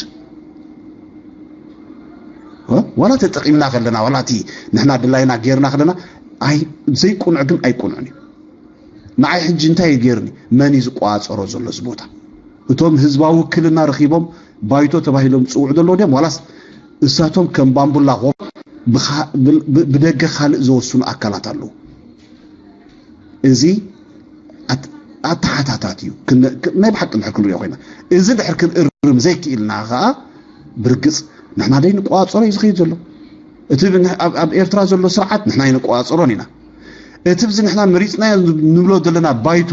እ? ዋላ ተጠቒምና ከለና፣ ዋላ እቲ ንሕና ድላይና ጌርና ከለና፣ ኣይ፣ ዘይቁኑዕ ግን ኣይቁኑዕን እዩ። ንዓይ ሕጂ እንታይ እዩ ጌርኒ? መን እዩ ዝቆጻጸሮ ዘሎ እዚ ቦታ? እቶም ህዝባዊ ውክልና ረኺቦም ባይቶ ተባሂሎም ዝጽውዑ ዘለዉ ድዮም? ዋላስ እሳቶም ከም ባምቡላ ኮፍ ብኻ-፣ ብ-፣ ብ-፣ ብደገ ካልእ ዝወስኑ ኣካላት ኣለዉ? እዚ ኣት-፣ ኣተሓታታት እዩ። ክን-፣ ክ-፣ ናይ ብሓቂ እንድሕር ክንሪኦ ኮይና፣ እዚ ድሕር ክንእርም ዘይክኢልና ኸኣ፣ ብርግጽ ንሕና ደይ ንቆጻጸሮ እዩ ዝኸይድ ዘሎ። እቲ ኣብ ኤርትራ ዘሎ ስርዓት ንሕና ኣይንቆጻጸሮን ኢና። እቲ ብዚ ንሕና መሪጽናዮ ንብሎ ዘለና ባይቶ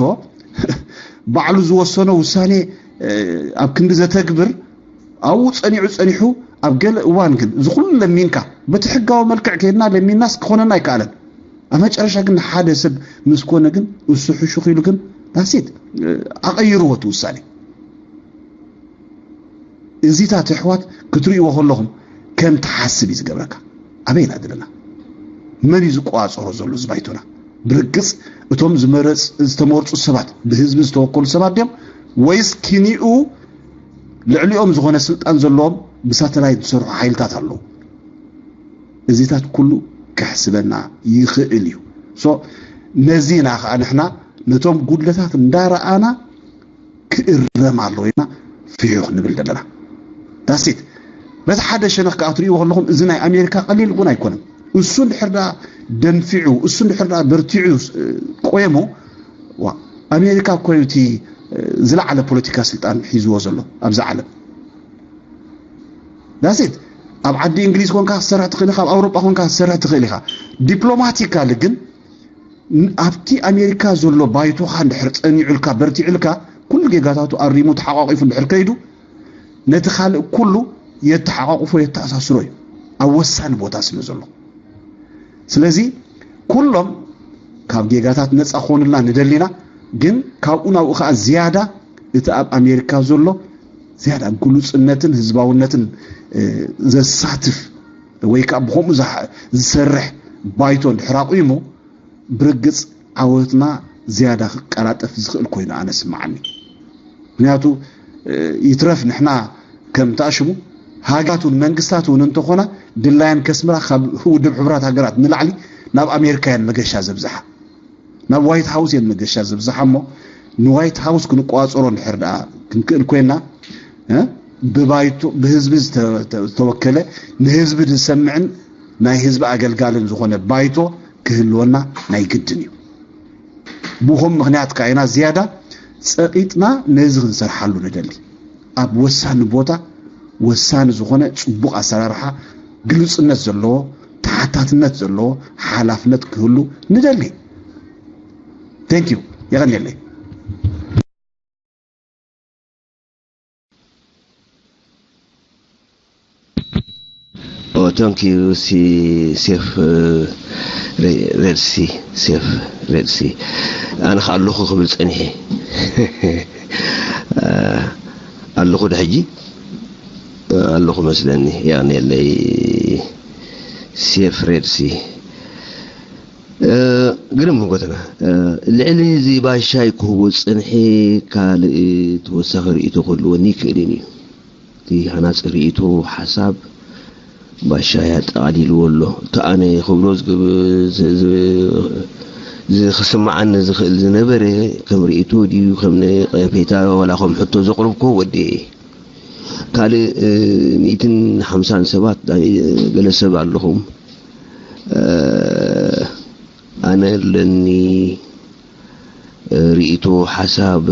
ባዕሉ ዝወሰኖ ውሳኔ ኣብ ክንዲ ዘተግብር ኣብኡ ጸኒዑ ጸኒሑ ኣብ ገለ እዋን ግን እዚ ኩሉ ለሚንካ በቲ ሕጋዊ መልክዕ ከይድና ለሚንናስ ክኾነና ኣይከኣለን። ኣብ መጨረሻ ግን ሓደ ሰብ ምስ ኮነ ግን እሱ ሕሹኽ ኢሉ ግን ዳሴት ኣቐይርዎ እቲ ውሳኔ። እዚታት ኣሕዋት ክትርእይዎ ከለኹም ከም ትሓስብ እዩ ዝገብረካ። ኣበይ ኢና ዘለና? መን እዩ ዝቆጻጸሮ ዘሎ እዚ ባይቶና? ብርግጽ እቶም ዝመረጽ ዝተመርጹ ሰባት ብህዝቢ ዝተወከሉ ሰባት ድዮም ወይስ ኪኒኡ ልዕሊኦም ዝኾነ ስልጣን ዘለዎም ብሳተላይት ዝሰርሑ ሓይልታት ኣለዉ? እዚታት ኩሉ ከሕስበና ይኽእል እዩ። ሶ ነዚና ከዓ ንሕና ነቶም ጉድለታት እንዳረኣና ክእረም ኣለዎ ኢና ፍሕኽ ንብል ዘለና። ዳሴት በቲ ሓደ ሸነኽ ከዓ ትርእይዎ ከለኹም እዚ ናይ ኣሜሪካ ቀሊል እውን ኣይኮነን። እሱ እንድሕር ደኣ ደንፊዑ እሱ እንድሕር ደኣ በርቲዑ ቆየሙ ኣሜሪካ እኮ እዩ እቲ ዝለዓለ ፖለቲካ ስልጣን ሒዝዎ ዘሎ ኣብዚ ዓለም። ዳሴት ኣብ ዓዲ እንግሊዝ ኮንካ ክትሰርሕ ትኽእል ኢኻ፣ ኣብ ኣውሮጳ ኮንካ ክትሰርሕ ትኽእል ኢኻ። ዲፕሎማቲካሊ ግን ኣብቲ ኣሜሪካ ዘሎ ባይቶኻ እንድሕር ጸኒዑልካ በርቲዑልካ ኩሉ ጌጋታቱ ኣሪሙ ተሓቋቂፉ እንድሕር ከይዱ ነቲ ካልእ ኩሉ የተሓቋቁፎ የተኣሳስሮ እዩ ኣብ ወሳኒ ቦታ ስለ ዘሎ። ስለዚ ኩሎም ካብ ጌጋታት ነፃ ክኾኑልና ንደሊና፣ ግን ካብኡ ናብኡ ከዓ ዝያዳ እቲ ኣብ ኣሜሪካ ዘሎ ዝያዳ ግሉፅነትን ህዝባውነትን ዘሳትፍ ወይ ከዓ ብከምኡ ዝሰርሕ ባይቶ እንድሕር ኣቑሙ ብርግፅ ዓወትና ዝያዳ ክቀላጠፍ ዝኽእል ኮይኑ ኣነ ስምዓኒ። ምክንያቱ ይትረፍ ንሕና ከም ተኣሽሙ ሃገራት እውን መንግስታት እውን እንተኾና ድላየን ከስምራ ካብ ውድብ ሕቡራት ሃገራት ንላዕሊ ናብ ኣሜሪካ እየን መገሻ ዘብዝሓ፣ ናብ ዋይት ሃውስ እየን መገሻ ዘብዝሓ። እሞ ንዋይት ሃውስ ክንቆፃፀሮ እንድሕር ደኣ ክንክእል ኮይና ብባይቶ ብህዝቢ ዝተወከለ ንህዝቢ ዝሰምዕን ናይ ህዝቢ ኣገልጋልን ዝኾነ ባይቶ ክህልወና ናይ ግድን እዩ። ብኹም ምኽንያት ከኣ ኢና ዝያዳ ጸቒጥና ነዚ ክንሰርሓሉ ንደሊ። ኣብ ወሳኒ ቦታ ወሳኒ ዝኾነ ጽቡቕ ኣሰራርሓ ግሉጽነት ዘለዎ ተሓታትነት ዘለዎ ሓላፍነት ክህሉ ንደሊ። Thank you። የቐንየለይ። Oh, thank you, si Chef Redsi, Chef Redsi. ኣነ ከ ኣለኹ ክብል ጸኒሐ ኣለኹ ድሕጂ ኣለኹ መስለኒ። ያኔለይ ሴፍ ሬድሲ ግርም ጎተና ልዕሊ እዚ ባሻይ ክህቦ ዝጸንሐ ካልእ ተወሳኺ ርእይቶ ክህልወኒ ይክእልን እዩ። እቲ ሃናጺ ርእይቶ ሓሳብ ባሻይ ኣጠቓሊልዎ ኣሎ። እቲ ኣነ ክብሎ ዝኽስምዓኒ ዝኽእል ዝነበረ ከም ርእይቶ ድዩ ከም ነቐፌታ ዋላ ከም ሕቶ ዘቕርብኮ ወዲኤ። ካልእ ሚእትን ሓምሳን ሰባት ገለ ሰብ ኣለኹም ኣነ ኣለኒ ርእይቶ ሓሳብ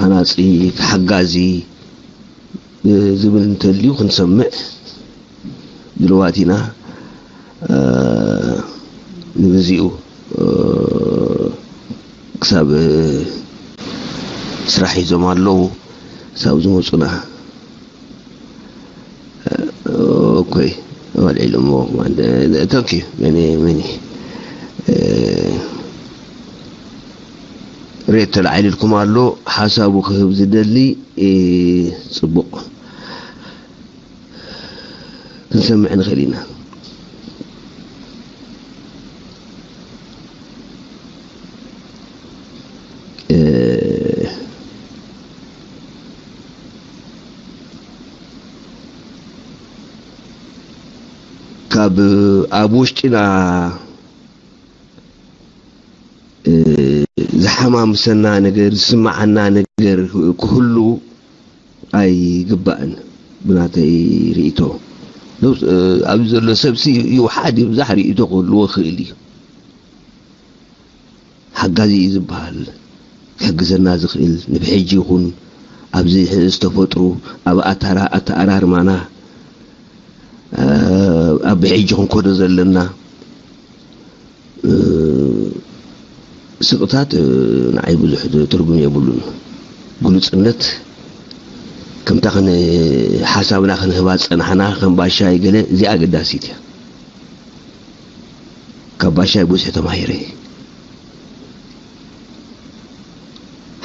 ሃናጺ ሓጋዚ ዝብል እንተልዩ ክንሰምዕ ድልዋት ኢና። ንግዚኡ ክሳብ ስራሕ ሒዞም ኣለዉ ክሳብ ዝመፁና ኦኮይ ኣልዒሎሞ ተንኪ መኒ መኒ ሬት ተላዒልልኩም ኣሎ ሓሳቡ ክህብ ዝደሊ ፅቡቕ ክንሰምዕ ንኽእል ኢና። ካብ ኣብ ውሽጢና ዝሓማምሰና ነገር ዝስምዓና ነገር ክህሉ ኣይግባእን። ብናተይ ርእይቶ ኣብዚ ዘሎ ሰብሲ ይውሓድ ይብዛሕ ርእይቶ ክህልዎ ክእል እዩ። ሓጋዚ እዩ ዝበሃል ክሕግዘና ዝኽእል ንብሕጂ ይኹን ኣብዚ ዝተፈጥሩ ኣብ ኣተኣራርማና ኣብ ሕጂ ክንከዶ ዘለና ስቕታት ንዓይ ብዙሕ ትርጉም የብሉን። ግሉጽነት ከምታ ሓሳብና ክንህባ ዝጸናሕና ከም ባሻይ ገለ እዚኣ ኣገዳሲት እያ። ካብ ባሻይ ብዙሕ ተማሂረ።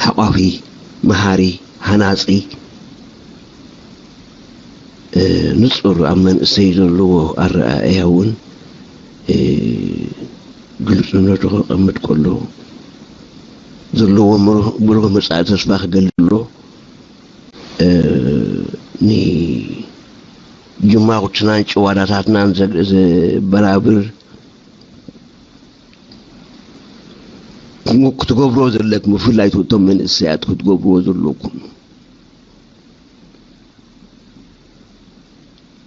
ሓቋፊ፣ መሃሪ፣ ሃናጺ፣ ንጹር ኣብ መንእሰይ ዘለዎ ኣረኣእያ እውን ግልጽነቱ ከቐምጥ ከሎ፣ ዘለዎ ብሩህ መጻኢ ተስፋ ክገልጽ ከሎ፣ ንጅማውትናን ጭዋዳታትናን ዘበራብር፣ ክትገብርዎ ዘለኩም፣ ብፍላይ እቶም መንእሰያት ክትገብርዎ ዘለኩም፣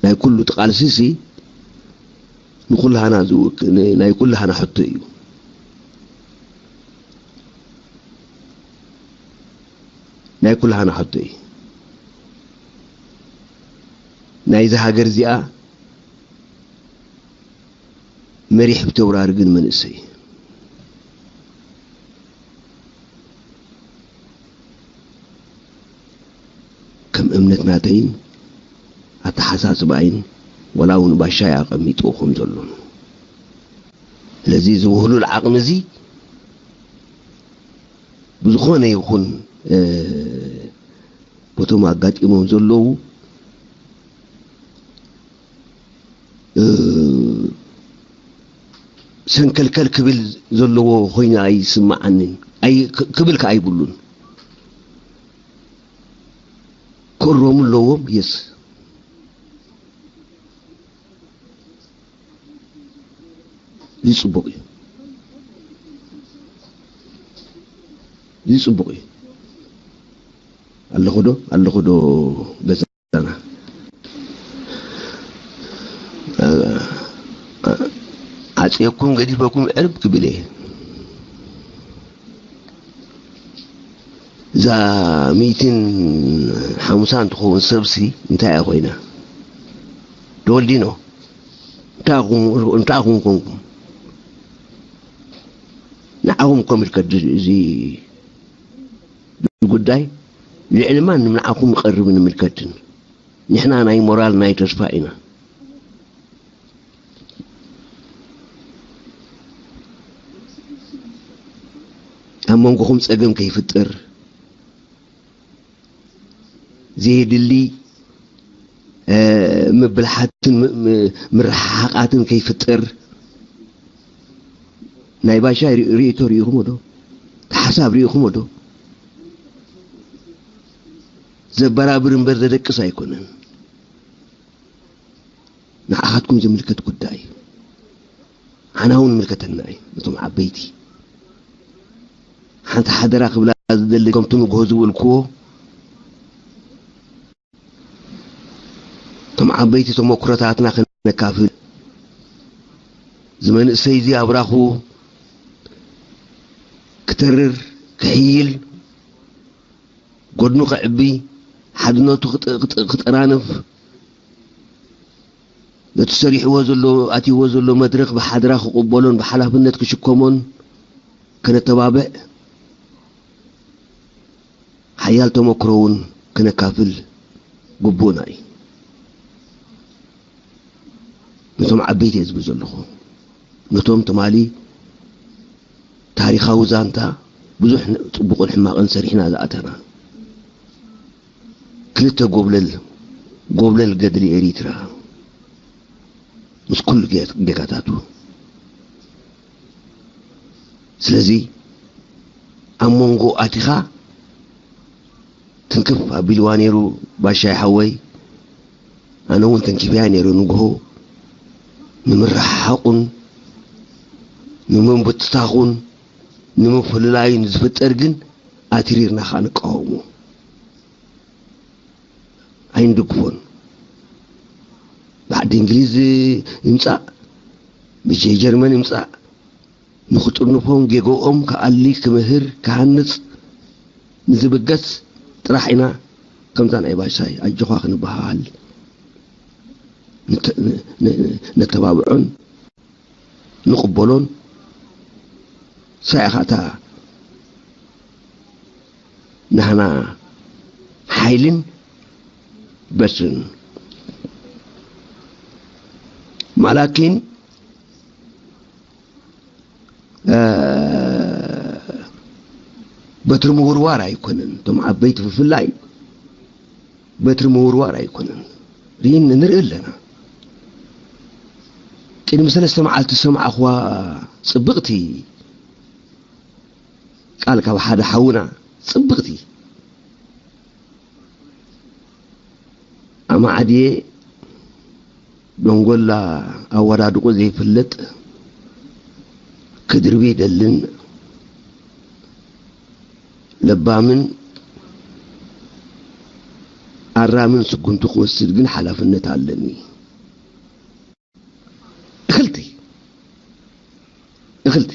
ናይ ኩሉ እቲ ቃልሲሲ ንኩላህና ዝውክ-፣ ን-፣ ናይ ኩላህና ሕቶ እዩ። ናይ ኩላህና ሕቶ እዩ። ናይዚ ሃገር እዚኣ መሪሕ ብተውራሪ ግን መንእሰይ። ከም እምነት ናተይን ኣተሓሳስባይን ወላ እውን ባሻይ ኣቐሚጥዎ ከም ዘሎ። ስለዚ እዚ ውህሉል ዓቕሚ እዚ ብዝኾነ ይኹን፣ እ፣ በቶም ኣጋጢሞም ዘለዉ፣ እ፣ ሰንከልከል ክብል ዘለዎ ኮይኑ ኣይስምዓንን። ኣይ-፣ ክ-፣ ክብል ከኣ ኣይብሉን። ክእረሙ ኣለዎም። የስ። እዚ ጽቡቕ እዩ። እዚ ጽቡቕ እዩ። ኣለኹ ዶ? ኣለኹ ዶ? ገዛና። ዓጽየኩም ገዲፈኩም ዕርብ ክብል እየ። እዛ ሚእትን ሓሙሳን ትኸውን ሰብሲ እንታይ እያ ኮይና? ተወልዲኖ? እንታይ ኹም-፣ እንታይ ኹም ኮንኩም? ንዓኹም እኮ ምልከት እዚ ጉዳይ ልዕሊ ማንም ንዓኹም ይቐርብን ይምልከትን። ንሕና ናይ ሞራል ናይ ተስፋ ኢና። ኣብ መንጎኹም ጸገም ከይፍጠር፣ ዘየድሊ፣ እ፣ ምብልሓትን ም-፣ ም-፣ ምርሕሓቓትን ከይፍጠር፣ ናይ ባሻይ ሪ-፣ ርእይቶ ርኢኹሞ ዶ? ሓሳብ ርኢኹሞ ዶ? ዘበራብር እምበር ዘደቅስ ኣይኮነን። ንዓኻትኩም ዝምልከት ጉዳይ እዩ። ዓና እውን ምልከተና እዩ። ነቶም ዓበይቲ ሓንቲ ሓደራ ክብላ ዝደሊ፣ ከምቲ ንግሆ ዝበልክዎ፣ እቶም ዓበይቲ ተመኩሮታትና ከነካፍል፣ እዚ መንእሰይ እዚ ኣብራኹ ክተርር፣ ክሕይል፣ ጎድኑ ክዕቢ፣ ሓድነቱ ክጥ-፣ ክጥ-፣ ክጠራንፍ፣ ነቲ ሰሪሕዎ ዘሎ፣ ኣትይዎ ዘሎ መድረኽ ብሓድራ ክቕበሎን ብሓላፍነት ክሽከሞን ከነተባብዕ፣ ሓያል ተመክሮ እውን ከነካፍል ግቡእና እዩ። ነቶም ዓበይቲ እየ ዝብል ዘለኹ። ነቶም ትማሊ ታሪኻዊ ዛንታ ብዙሕ ን-፣ ጽቡቕን ሕማቕን ሰሪሕና ዝኣተና። ክልተ ጎብለል፣ ጎብለል ገድሊ ኤሪትራ ምስ ኩሉ ጌ-፣ ጌጋታቱ። ስለዚ ኣብ መንጎ ኣቲኻ ትንክፍ ኣቢልዋ ነይሩ ባሻይ ሓወይ። ኣነ እውን ተንኪፈያ ነይሩ ንግሆ። ንምርሕሓቑን ንምብትታኹን ንምፍልላዩን ዝፍጠር ግን ኣትሪርና ኸኣ ንቃወሞ። ኣይንድግፎን። ብዓዲ እንግሊዝ ይምጻእ፣ ብጀርመን ይምጻእ፣ ንኽጥርንፎም ጌገኦም ክኣሊ ክምህር ክሃንጽ ንዝብገስ ጥራሕ ኢና ከምዛ ናይ ባሻይ ኣጆኻ ክንበሃል። ንተ- ን- ን- ነተባብዖን ንቕበሎን። ሳያኻታ ናህና ሓይልን በስን ማላኪን በትሪ ምውርዋር ኣይኮነን። እቶም ዓበይቲ ብፍላይ በትሪ ምውርዋር ኣይኮነን። ርኢን ንርኢ ኣለና። ቅድሚ ሰለስተ መዓልቲ ዝሰማዕኽዋ ጽብቕቲ ቃል ካብ ሓደ ሓውና፣ ጽብቕቲ ኣማዕድየ ደንጎላ ኣወዳድቑ ዘይፍለጥ ክድርቢ ይደልን ለባምን ኣራምን ስጉምቲ ክወስድ ግን ሓላፍነት ኣለኒ። እኽልቲ እኽልቲ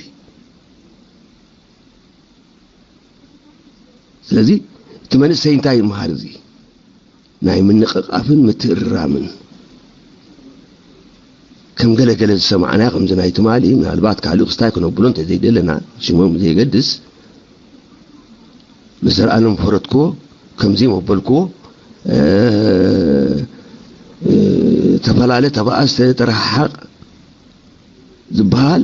ስለዚ እቲ መንእሰይ እንታይ ይመሃር? እዚ ናይ ምንቕቓፍን ምትእርራምን ከም ገለገለ ዝሰማዕና ከምዚ ናይ ትማሊ ምናልባት ካልእ ክስታይ ክነብሎ እንተዘይደለና ሽሞም ዘይገድስ ምስ ዘርኣለም ፈረድክዎ ከምዚ መበልክዎ ተፈላለ ተባኣስ ተረሓሓቕ ዝበሃል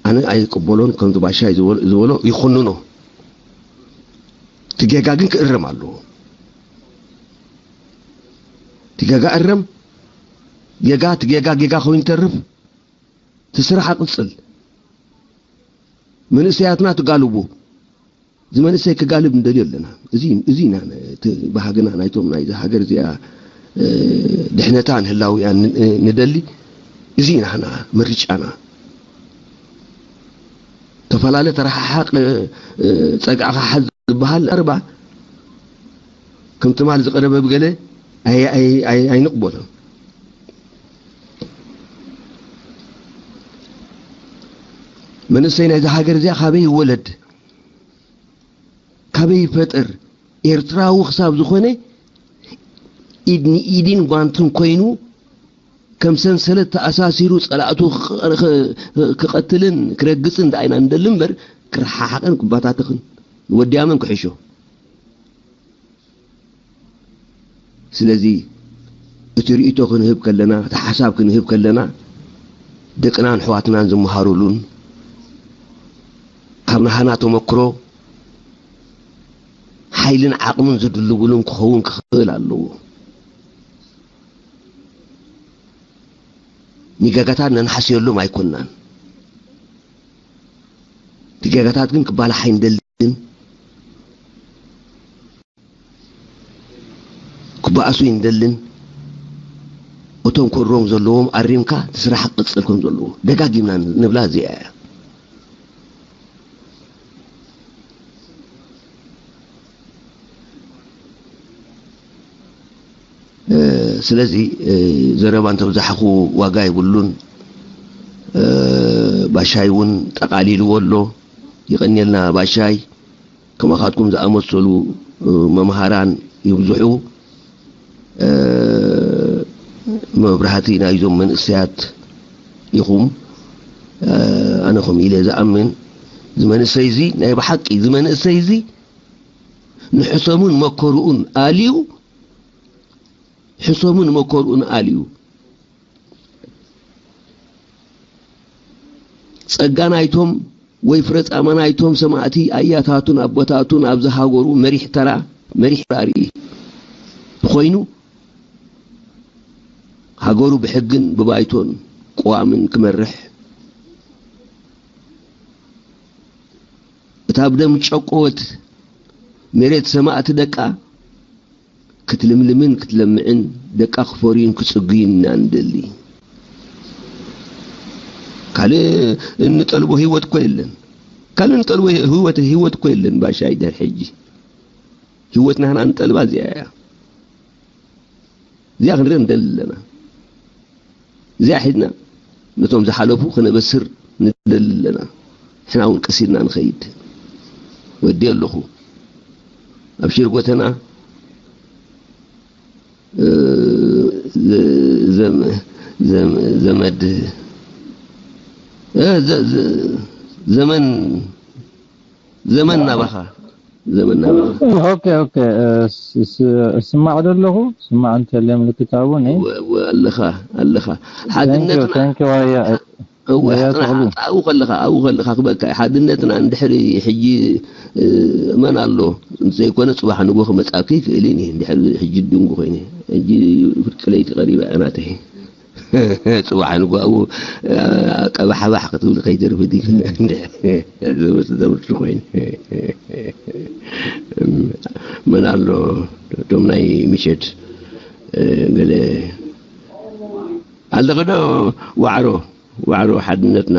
ኣነ ኣይቅበሎን። ከምዚ ባሻይ ዝበሎ ይኹንኖ። እቲ ጌጋ ግን ክእረም ኣለዎ። እቲ ጌጋ እረም። ጌጋ እቲ ጌጋ ጌጋ ኮይኑ ይተርፍ። እቲ ስራሕ ኣቕጽል። መንእሰያትና ትጋልቡ። እዚ መንእሰይ ክጋልብ ንደልዮ ኣለና። እዚ እዚ ኢና እቲ ባህግና ናይቶም ናይዚ ሃገር እዚኣ ድሕነታን ህላዊያን ንደሊ። እዚ ኢና ምርጫና። ተፈላለ ተረሓሓቕ ጸግዕኻ ሓዝ ዝበሃል ኣርባ ከም ትማል ዝቐረበ ብገለ ኣይንቕበሎ። መንእሰይ ናይዚ ሃገር እዚኣ ካበይ ይወለድ? ካበይ ይፈጥር? ኤርትራዊ ክሳብ ዝኾነ ኢድ ንኢድን ጓንትን ኮይኑ ከም ሰንሰለት ተኣሳሲሩ ጸላእቱ ክቐትልን ክረግጽን ደኣ ኢና ንደሊ እምበር ክረሓሓቕን ክባታተኽን ንወዲያመን ክሕሾ። ስለዚ እቲ ርእይቶ ክንህብ ከለና፣ እቲ ሓሳብ ክንህብ ከለና ደቅናን ኣሕዋትናን ዝመሃሩሉን ካብ ናህና ተመክሮ ሓይልን ዓቕምን ዝድልብሉን ክኸውን ክኽእል ኣለዎ። ንጌጋታት ነንሓስየሎም ኣይኮንናን። እቲ ጌጋታት ግን ክባላሕ ኣይንደልን። ክበኣሱ ይንደልን። እቶም ክእረሙ ዘለዎም ኣሪምካ እቲ ስራሕ ክቕጽል ከም ዘለዎ ደጋጊምና ንብላ እዚኣ እያ። ስለዚ ዘረባ እንተብዛሕኹ ዋጋ የብሉን። ባሻይ እውን ጠቓሊልዎ ኣሎ። ይቐንየልና ባሻይ። ከማኻትኩም ዝኣመሰሉ መምሃራን ይብዝሑ። መብራህቲ ናይዞም መንእሰያት ኢኹም። ኣነ ከም ኢለ ዝኣምን እዚ መንእሰይ እዚ ናይ ብሓቂ እዚ መንእሰይ እዚ ንሕሰሙን መከርኡን ኣልዩ ሕሰሙን መከርኡን ኣልዩ ጸጋ ናይቶም ወይ ፍረ ጻማ ናይቶም ሰማእቲ ኣያታቱን ኣቦታቱን ኣብ ዝሃገሩ መሪሕ ተራ መሪሕ ራርኢ ኮይኑ ሃገሩ ብሕግን ብባይቶን ቅዋምን ክመርሕ እታ ብደም ጨቆወት መሬት ሰማእቲ ደቃ ክትልምልምን ክትለምዕን ደቃ ክፈርዩን ክጽግዩን ኢና ንደሊ። ካልእ እንጠልቦ ህይወት እኮ የለን። ካልእ እንጠልቦ ህይወት ህይወት እኮ የለን ባሻይ ድሕር ሕጂ። ህይወት ናህና እንጠልባ እዚኣ እያ። እዚኣ ክንርኢ ንደሊ ኣለና። እዚኣ ሒዝና ነቶም ዝሓለፉ ክነበስር ንደሊ ኣለና። ንሕና እውን ቀስ ኢልና ንኸይድ። ወዲ ኣለኹ ኣብ ሽር ጎተና እ፣ ዘ- ዘም- ዘ- ዘ- ዘመን ዘመን ናባኻ ዘመን ናባኻ ኦኬ ኦኬ። ስማዕ ደለኹ ስማዕ እንተለ ምልክት ኣብኒ ወ- ወ- ኣለኻ ኣለኻ ሓድነትና ተንኪ ዋያ እወ ወያ ሓቅና ተኽሉ ኣብኡ ከለኻ ኣብኡ ከለኻ ክበካ ሓድነትና እንድሕሪ ሕጂ እ፣ መን ኣሎ ዘይኮነ ፅባሕ ንጎ ክመፃኪ ይክእል እዩ እንድሕሪ ሕጂ ድንጉ ኮይነ ሕጂ ፍርቂ ለይቲ ቀሪባ እያ ናተይ ፅባሕ ንጎ ኣብኡ እ፣ ቀባሕባሕ ክትብል ከይተርፍ ድዩ እንድሕሪ ዘምርት ኮይኑ መን ኣሎ እቶም ናይ ምሸት እ፣ ገለ ኣለኺ ዶ ዋዕሮ ዋዕሮ ሓድነትና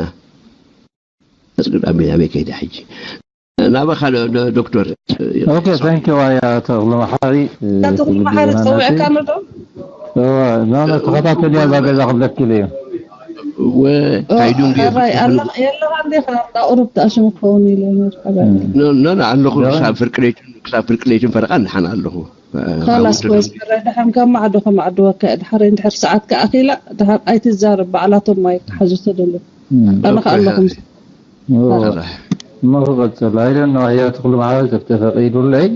ኣስግድ ኣቤ ኣበይ ከይደ ሕጂ ናባኻ ዶ- ዶ- ዶክተር ኦኬ ታንኪ ዋያ ተኽሉ መሓሪ ተኽሉ መሓሪ ፀዊዕካ ነዶ ናና ተኸታተል እዛ ገዛ ክብለክል እዩ ወ- ሃይዱን ጌርኩ ራይ ኣለኻ እንዴ ከ ቁሩብ ተኣሽሙ ክኸውን ኢለ ነርካ ኖ ኖ ኣለኹ ክሳብ ፍርቂ ለይትን ክሳብ ፍርቂ ለይትን ፈረቓ ንሓን ኣለኹ ካላስ ወስ ራይ ደሓን ካብ ማዕዶ ከማዕድወካ ድሓር እንድሕር ሰዓት ከኣኺላ ድሓር ኣይትዛረብ ባዕላቶም ማይ ክሓዙ ተደሎ ኣነ ከኣለኹም እሞ ክቐፅል ኣይደን ነው ኣያ ተኽሉ መሓሪ ተተፈቒዱለይ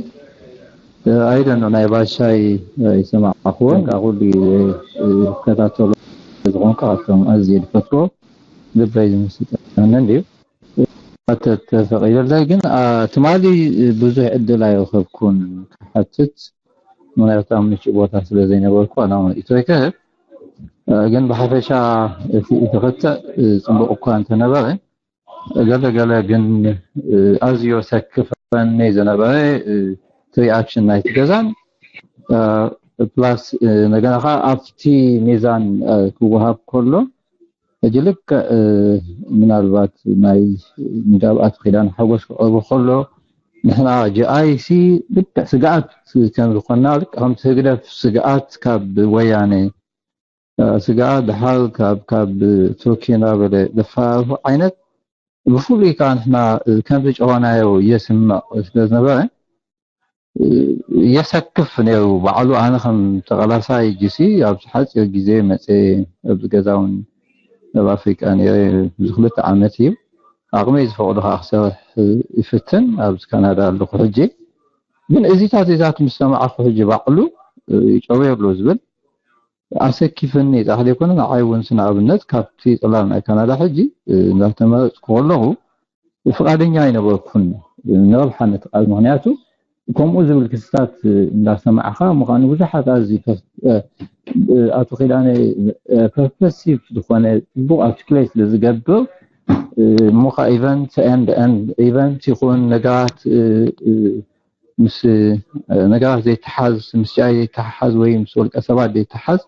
ኣይደን ነው ናይ ባሻይ ይሰማዕኽዎን ካብ ኩሉ ግዜ ዝከታተሎ ዝኾንኩ ካብቶም ኣዝየ ዝፈትዎ ልበይ ዝምስጠንን ድዩ ተፈቒደለይ ግን ትማሊ ብዙሕ ዕድል ኣይረኸብኩን ክሓትት ምክንያቱ ኣብ ምቹእ ቦታ ስለ ዘይነበርኩ ኣላውን ኢቶይ ከህብ ግን ብሓፈሻ እቲ ተኸትዕ ፅቡቕ እኳ እንተነበረ ገለ ገለ ግን ኣዝዮ ሰክፈኒ ዝነበረ እቲ ሪኣክሽን ናይቲ ገዛን ፕላስ እንደገና ከዓ ኣብቲ ሚዛን ክወሃብ ከሎ ሕጂ ልክዕ ምናልባት ናይ ንዳብኣት ኪዳን ሓጎስ ክቐርቡ ከሎ ንሕና ጂ ኣይ ሲ ልክዕ ስግኣት ከም ዝኾንና ልክዕ ከምቲ ህግደፍ ስግኣት ካብ ወያነ ስግኣት ድሓር ካብ ካብ ቱርኪ እናበለ ዘፈራርሑ ዓይነት ብፍሉይ ከዓ ንሕና ከምቲ ጨዋናዮ የስምዕ ስለ ዝነበረ የሰክፍ ነይሩ ባዕሉ ኣነ ከም ተቐላሳይ ጅሲ ኣብዚ ሓፂር ግዜ መፀ ኣብዚ ገዛ እውን ኣብ ኣፍሪቃ ነይረ ብዙ ክልተ ዓመት እዩ ዓቕመይ ዝፈቕዶ ከዓ ክሰርሕ ይፍትን ኣብዚ ካናዳ ኣለኹ ሕጂ ግን እዚታት እዛት ምስ ሰማዕኩ ሕጂ ባዕሉ ይጨውዮ ኣሎ ዝብል ኣሰኪፍኒ ጥራሕ ዘይኮነ ንዓይ እውን ንኣብነት ካብቲ ፅላል ናይ ካናዳ ሕጂ እንዳተመረፅኩ ከለኹ ፍቓደኛ ኣይነበርኩን ንረብሓ ነቲ ቃል ምክንያቱ ከምኡ ዝብል ክስታት እንዳሰማዕካ ምዃኑ ብዙሓት ኣዚ ኣቶ ኪዳነ ፐርፐሲቭ ዝኾነ ፅቡቕ ኣርቲክሌት ስለ ዝገብር እሞ ከዓ ኢቨንት ኤንድ ኤንድ ኢቨንት ይኹን ነገራት ምስ ነገራት ዘይተሓዝ ምስ ሻይ ዘይተሓሓዝ ወይ ምስ ወልቀ ሰባት ዘይተሓዝ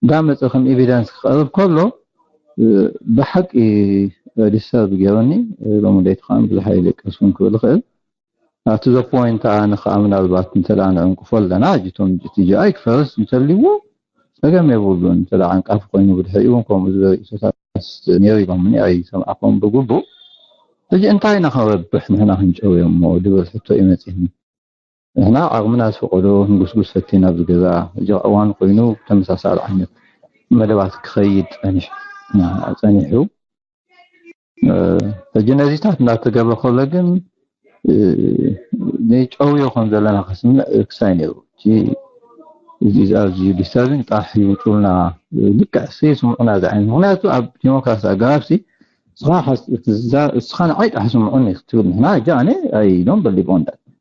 እንዳመፀ ከም ኤቪደንስ ክቐርብ ከሎ ብሓቂ ዲስተርብ ገይሩኒ ሎሚ ለይቲ ከዓ ብዙሕ ኣይደቀስኩን ክብል ይኽእል ኣቲ ዘ ፖይንት ኣነ ከዓ ምናልባት እንተ ንዕንቅፎ ኣለና ሕጂ እቶም ጂ ቲ ጂ ኣይ ክፈርስ እንተልዎ ፀገም የብሉን እንተ ዓንቃፊ ኮይኑ ብድሕሪኡ እውን ከምኡ ዝበለ ርእይቶታት ነይሩ ኢሎምኒ ኣይሰማዕኩም ብግቡእ ሕጂ እንታይ ኢና ክንረብሕ ንሕና ክንጨውዮ እሞ ድብል ሕቶ እዩ መፂኒ ንሕና ዓቕምና ዝፈቐዶ ክንጉስጉስ ፈቲና ኣብዚ ገዛ ሕጂ እዋን ኮይኑ ተመሳሳሊ ዓይነት መደባት ክኸይድ ፀኒሑ ሕጂ ነዚታት እናተገብረ ከሎ ግን ንጨውዮ ከም ዘለና ከስምዕ ክሳይ ነይሩ እዚ ኣብዚ ዲስተርቢንግ ጣሕ ይውፁልና ልክዕ ሲ ስምዑና ዝዓይነት ምክንያቱ ኣብ ዲሞክራሲ ኣገባብሲ እስኻ ንዓይ ጣሕ ስምዑኒ ክትብል ንሕና ሕጂ ኣነ ኣይዶም በሊቦ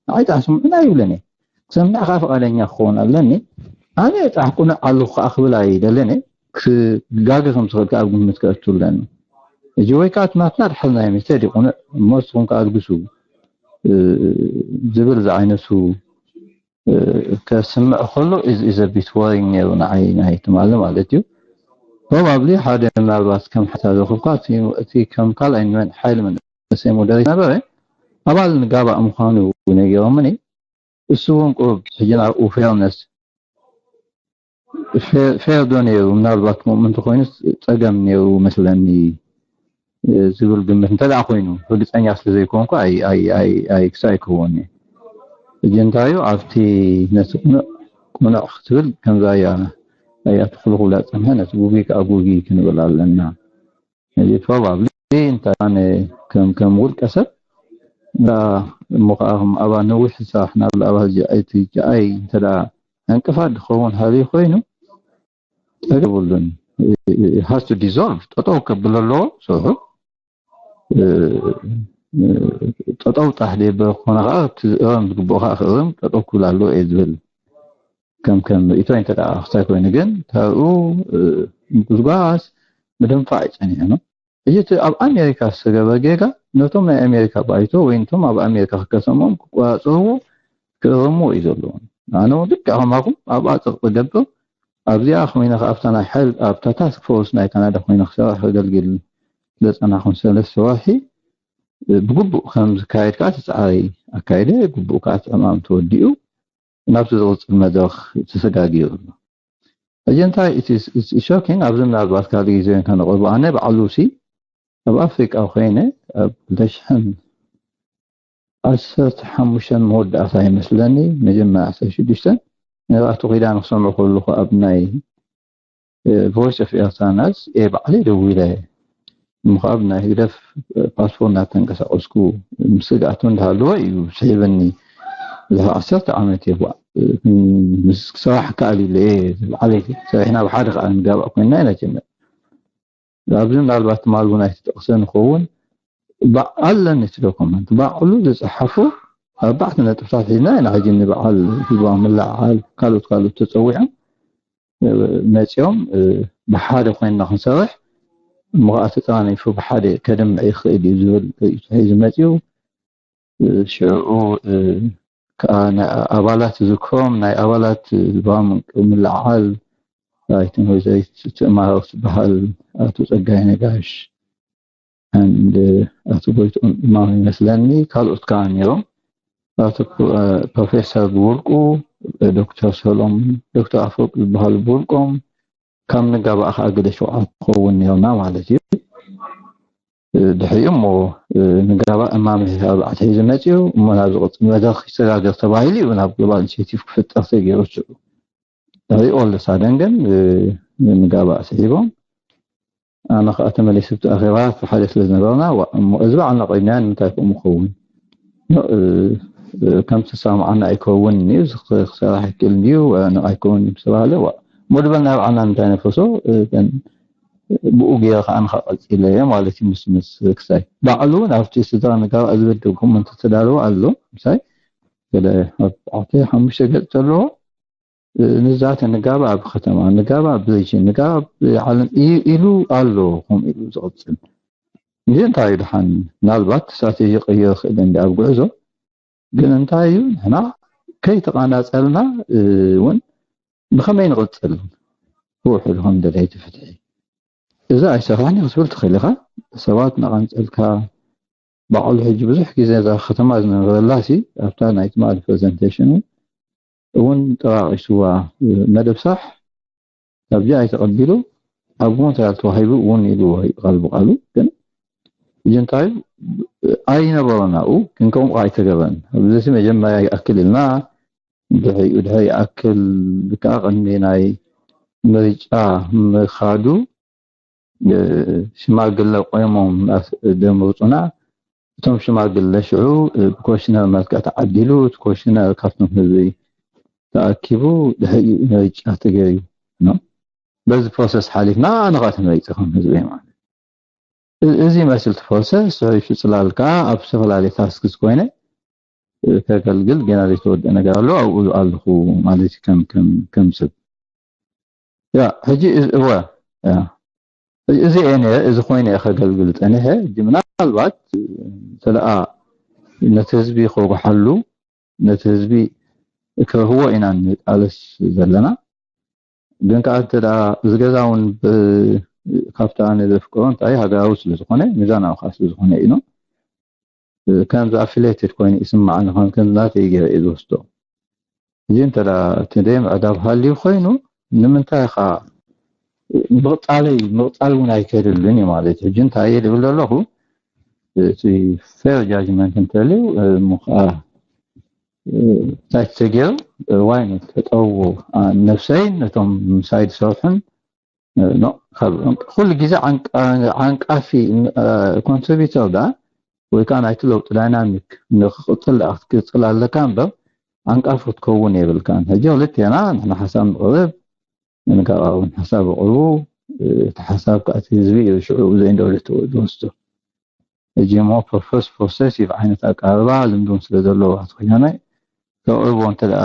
ንዓይ ጣሕ ስምዑና ይብለኒ ክሰምዕ ከዓ ፍቓደኛ ክኸውን ኣለኒ ኣነ ጣሕ ቁኑዕ ኣለኹ ከዓ ክብል ኣይደልን ክጋገ ከም ዝኽእል ከዓ ኣብ ግምት ከእቱ ኣለኒ እዚ ወይ ከዓ ትናትና ድሓዝናዮ ሚስተር ይቁኑዕ እሞ ንስኹም ከዓ ኣልግሱ ዝብል ዝዓይነቱ ከስምዕ ከሎ ኢዝ ቢት ወሪንግ ነይሩ ንዓይ ናይ ትማሊ ማለት እዩ ፕሮባብሊ ሓደ ምናልባት ከም ሓታ ዘኽብካ እቲ ከም ካልኣይ ንመን ሓይሊ መንእሰይ ሞደሬት ነበረ ኣባል ንጋባእ ምዃኑ ነጊሮምኒ እሱ እውን ቁሩብ ሕጂ ናብኡ ፌርነስ ፌር ዶ ነይሩ ምናልባት ከምኡ እንተኮይኑ ፀገም ነይሩ መስለኒ ዝብል ግምት እንተ ደኣ ኮይኑ ርግፀኛ ስለ ዘይኮንኩ ክሳይ ክህወኒ ሕጂ እንታዩ ኣብቲ ነቲ ቁኑዕ ክትብል ከምዛ እያ እያ ትኽሉ ክብላ ፀንሐ ነቲ ጉጉይ ከዓ ጉጉይ ክንብል ኣለና እዚ ፕሮባብሊ እንታይ ኣነ ከም ከም ውልቀ ሰብ እሞ ከዓ ከም ኣባ ነዊሕ ዝሰራሕናሉ ኣባ ጂ ኣይ ቲ ጂ ኣይ እንተ ደኣ ዕንቅፋት ዝኸውን ሃልዩ ኮይኑ ጠገቡሉን has to dissolve ጠጠው ከብል ኣለዎ ስርሑ። ጠጠው ጣሕ ደበ ክኾነ ከዓ እቲ ዝእረም ዝግብኦ ከዓ ክእረም ጠጠው ክብል ኣለዎ እየ ዝብል። ከም ከም ርእይቶ እንተ ደኣ ክሳይ ኮይኑ ግን ካብኡ ምጉዝጓዝ ምድንፋዕ ይጸኒሑ ነው። ሕጂ እቲ ኣብ ኣሜሪካ ዝተገበረ ጌጋ ነቶም ናይ ኣሜሪካ ባይቶ ወይ ነቶም ኣብ ኣሜሪካ ክከሰሞም ክቆጻጸርዎ ክእረምዎ እዩ ዘለዎም። ኣነ እውን ልክዕ ከማኹም ኣብኣ ጽቕጢ ገብር ኣብዚኣ ኮይነ ኣብታ ናይ ሓይል ኣብታ ታስክ ፎርስ ናይ ካናዳ ኮይነ ክሰርሕ ከገልግል ዝጸናኹን ሰለስተ ወርሒ ብግቡእ ከም ዝካየድ ከዓ ተጻዕሪ ኣካይደ ግቡእ ከዓ ትዕማም ተወዲኡ ናብቲ ዝቕጽል መድረኽ ተሰጋጊሩ ኣሎ። ሕጂ እንታይ እቲ ሾኪንግ ኣብዚ ምናልባት ካልእ ግዜ ከነቕርቦ ኣነ በዓሉ ሲ ኣብ ኣፍሪቃ ኮይነ ኣብ ክልተ ሽሕን ዓሰርተ ሓሙሽተን መወዳእታ ይመስለኒ መጀመርያ ዓሰርተ ሽዱሽተ ንብኣቱ ኪዳን ክሰምዑ ከለኹ ኣብ ናይ ቮይስ ኦፍ ኤርትራናስ እየ ባዕለይ ደዊለ እሞ ካብ ናይ ህግደፍ ፓስፖርት እናተንቀሳቀስኩ ስግኣቱ እንዳሃለወ እዩ ስሒበኒ ድሕሪ ዓሰርተ ዓመት እየ ምስ ክሰራሕ ከኣል ኢለ እየ ባዕለይ ሰሪሕና ብሓደ ከዓ ንጋባእ ኮይንና ኢና ጀመር ኣብዚ ምናልባት ትማል እውን ኣይተጠቕሰ ንኸውን ኣለኒ እቲ ዶኩመንት ባዕሉ ዝፀሓፉ ኣርባዕተ ነጥብታት ሒዝና ኢና ሕጂ ንበዓል ህዝባዊ ምልዕዓል ካልኦት ካልኦት ተፀዊዖም መፂኦም ብሓደ ኮይንና ክንሰርሕ እሞ ከዓ ተጠናኒፉ ብሓደ ከድምዕ ይኽእል እዩ ዝብል ርእይቶ ሒዙ መፂኡ ሽዑ ከዓ ኣባላት ዝኮም ናይ ኣባላት ህዝባዊ ምልዕዓል ኣይትን ወይዘሪት ትእማሮ ትበሃል ኣቶ ፀጋይ ነጋሽ and ኣቶ ጎይትኦም ኢማም ይመስለኒ ካልኦት ከዓ ነይሮም ኣቶ ፕሮፌሰር ብውልቁ ዶክተር ሰሎም ዶክተር ኣፈወርቂ ዝበሃሉ ብውልቆም ካብ ንጋባእ ከዓ ግደ ሸውዓተ ክኸውን ነይርና ማለት እዩ ድሕሪኡ እሞ ንጋባእ እማመ ኣብ ኣትሒዙ መፅኡ እሞ ናብ ዝቕፅል መድረክ ይሰጋገር ተባሂሉ እዩ ናብ ግሎባል ኢኒሽቲቭ ክፍጠር ተገይሩ ሽዑ ድሕሪ ኦል ሳደን ግን ንጋባእ ስሒቦም ኣነ ከዓ ተመሊሱ ኣብቲ ኣኼባ ሓደ ስለ ዝነበርና እሞ እዚ በዓልና ቆይምናዮ ንምንታይ ከምኡ ክኸውን ከምቲ ዝሰማማዓና ኣይከውን እዩ ክሰራሕ ይክእል እንድዩ ኣይከውን ዝተባሃለ እሞ ድበልና ባዕልና እንታይ ነፈሶ ብኡ ገይረ ከዓ ንካ ቀፂለ እየ ማለት እዩ ምስ ምስ ክሳይ ባዕሉ እውን ኣብቲ ስድራ ንጋባእ ዝበደልኩም እንተተዳለወ ኣሎ ምሳይ ገለ ኣብ ዓተ ሓሙሽተ ገፅ ዘለዎ ንዛተ ንጋባእ ኣብ ከተማ ንጋባእ ኣብ ሪጅን ንጋባእ ኣብ ዓለም ኢሉ ኣሎ ከምኡ ኢሉ ዝቕፅል እዚ እንታይ እዩ ድሓን ምናልባት ስትራቴጂ ቀይር ይኽእል እንዲ ኣብ ጉዕዞ ግን እንታይ እዩ ንሕና ከይተቓናፀልና እውን ብኸመይ ንቕፅል ውሕድ ከም ደለይቲ ፍትሒ እዚ ኣይሰርሕን እዩ ክትብል ትኽእል ኢኻ ሰባት ናቐንፀልካ ባዕሉ ሕጂ ብዙሕ ግዜ እዛ ከተማ ዝነበረላ ሲ ኣብታ ናይ ትማሊ ፕሬዘንቴሽኑ እውን ጠቃቂስዋ መደብ ስራሕ ካብዚ ኣይተቐቢሉ ኣብ ሞንትሪያል ተዋሂቡ እውን ኢልዎ እዩ ቃል ብቃሉ ግን ሕጂ እንታይ ኣይነበሮን ኣብኡ ግን ከምኡ ኣይተገበን ኣብዚ መጀመርያ ይኣክል ኢልና ድሕሪኡ ድሕሪ ይኣክል ከዓ ቅድሚ ናይ ምርጫ ምኻዱ ሽማግለ ቆይሞም ደምርፁና እቶም ሽማግለ ሽዑ ብኮሽነር መልክዕ ተዓዲሉ እቲ ኮሽነር ካብቶም ህዝቢ ተኣኪቡ ድሕሪኡ ምርጫ ተገይሩ በዚ ፕሮሰስ ሓሊፍና ኣነ ከዓ ተመሪፀ ከም ህዝቢ ማለት እዚ መስል እቲ ፕሮሰስ ስሒቱ ፅላል ከዓ ኣብ ዝተፈላለዩ ታስክስ ኮይነ ከገልግል ገና ዘይተወደአ ነገር ኣሎ ኣብኡ ኣለኹ ማለት እዩ ከም ከም ከም ሰብ ያ ሕጂ እወ ያ እዚ እየ ነይረ እዚ ኮይነ እየ ከገልግል ፀኒሐ ሕጂ ምናልባት ተለኣ ነቲ ህዝቢ ከጉሓሉ ነቲ ህዝቢ ክረህዎ ኢና ንቃለስ ዘለና ግን ከዓ እንተ እዚ ገዛ እውን ካብቲ ኣነ ዘፍቅሮ እንታይ ሃገራዊ ስለ ዝኾነ ሚዛናዊ ከዓ ስለ ዝኾነ እዩ ከምዚ ኣፊሌትድ ኮይኑ ይስማዓኒ ከም ከም ናተይ ገይረ እየ ዝወስዶ ሕጂ እንተ እቲ ደይ ምዕዳብ ሃልዩ ኮይኑ ንምንታይ ከዓ ምቕፃለይ ምቕፃል እውን ኣይከድልን እዩ ማለት እዩ ሕጂ እንታይ እየ ዝብል ዘለኹ እቲ ፌር ጃጅመንት እንተልዩ እሞ ከዓ እንታይ ተገይሩ ዋይ ተጠውዎ ነብሰይን ነቶም ምሳይ ዝሰርሑን ኩሉ ግዜ ዓንቃፊ ኮንትሪቢተር ዳ ወይ ከዓ ናይቲ ለውጢ ዳይናሚክ ንክቅፅል ክትቅፅል ኣለካ እምበር ዓንቃፊ ክትከውን የብልካን። ሕጂ ክልቴና ንሕና ሓሳብ ንቅርብ፣ ንጋራ እውን ሓሳብ ኣቅርቡ። እቲ ሓሳብ ከዓ እቲ ህዝቢ እዩ ሽዑ ብዘይ እንደወደ ዝወስዶ። ሕጂ እሞ ፕሮሰሲቭ ዓይነት ኣቀራርባ ልምዱን ስለ ዘለዎ ኣቶ ኪዳነ ከቅርቦ እንተ ደኣ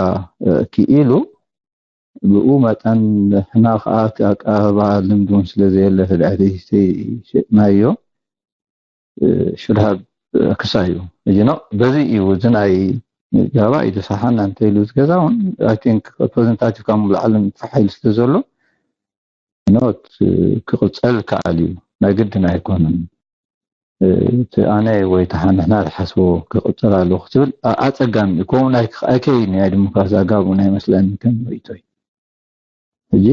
ክኢሉ ብኡ መጠን ንሕና ከዓ እቲ ኣቀራርባ ልምዱን ስለ ዘየለ ተዳዕተይተይ ሽጥናዮ ሽድሃብ ክሳዩ እዩ ነው። በዚ እዩ እዚ ናይ ጋባ ኢሉ ሰሓና እንተ ኢሉ ዝገዛ እውን ኣይ ቲንክ ፕሬዘንታቲቭ ካብ ላዕልን ፋሕ ኢሉ ስለ ዘሎ ኖት ክቕፀል ከኣል እዩ። ናይ ግድን ኣይኮነን። እቲ ኣነ ወይ ተሓንሕና ዝሓስቦ ክቕፅል ኣለዎ ክትብል ኣፀጋሚ እዩ። ከምኡ ናይ ኣይከይድ ናይ ዲሞክራሲ ኣጋብኡ ናይ መስለኒ ከም ርእቶይ። ሕጂ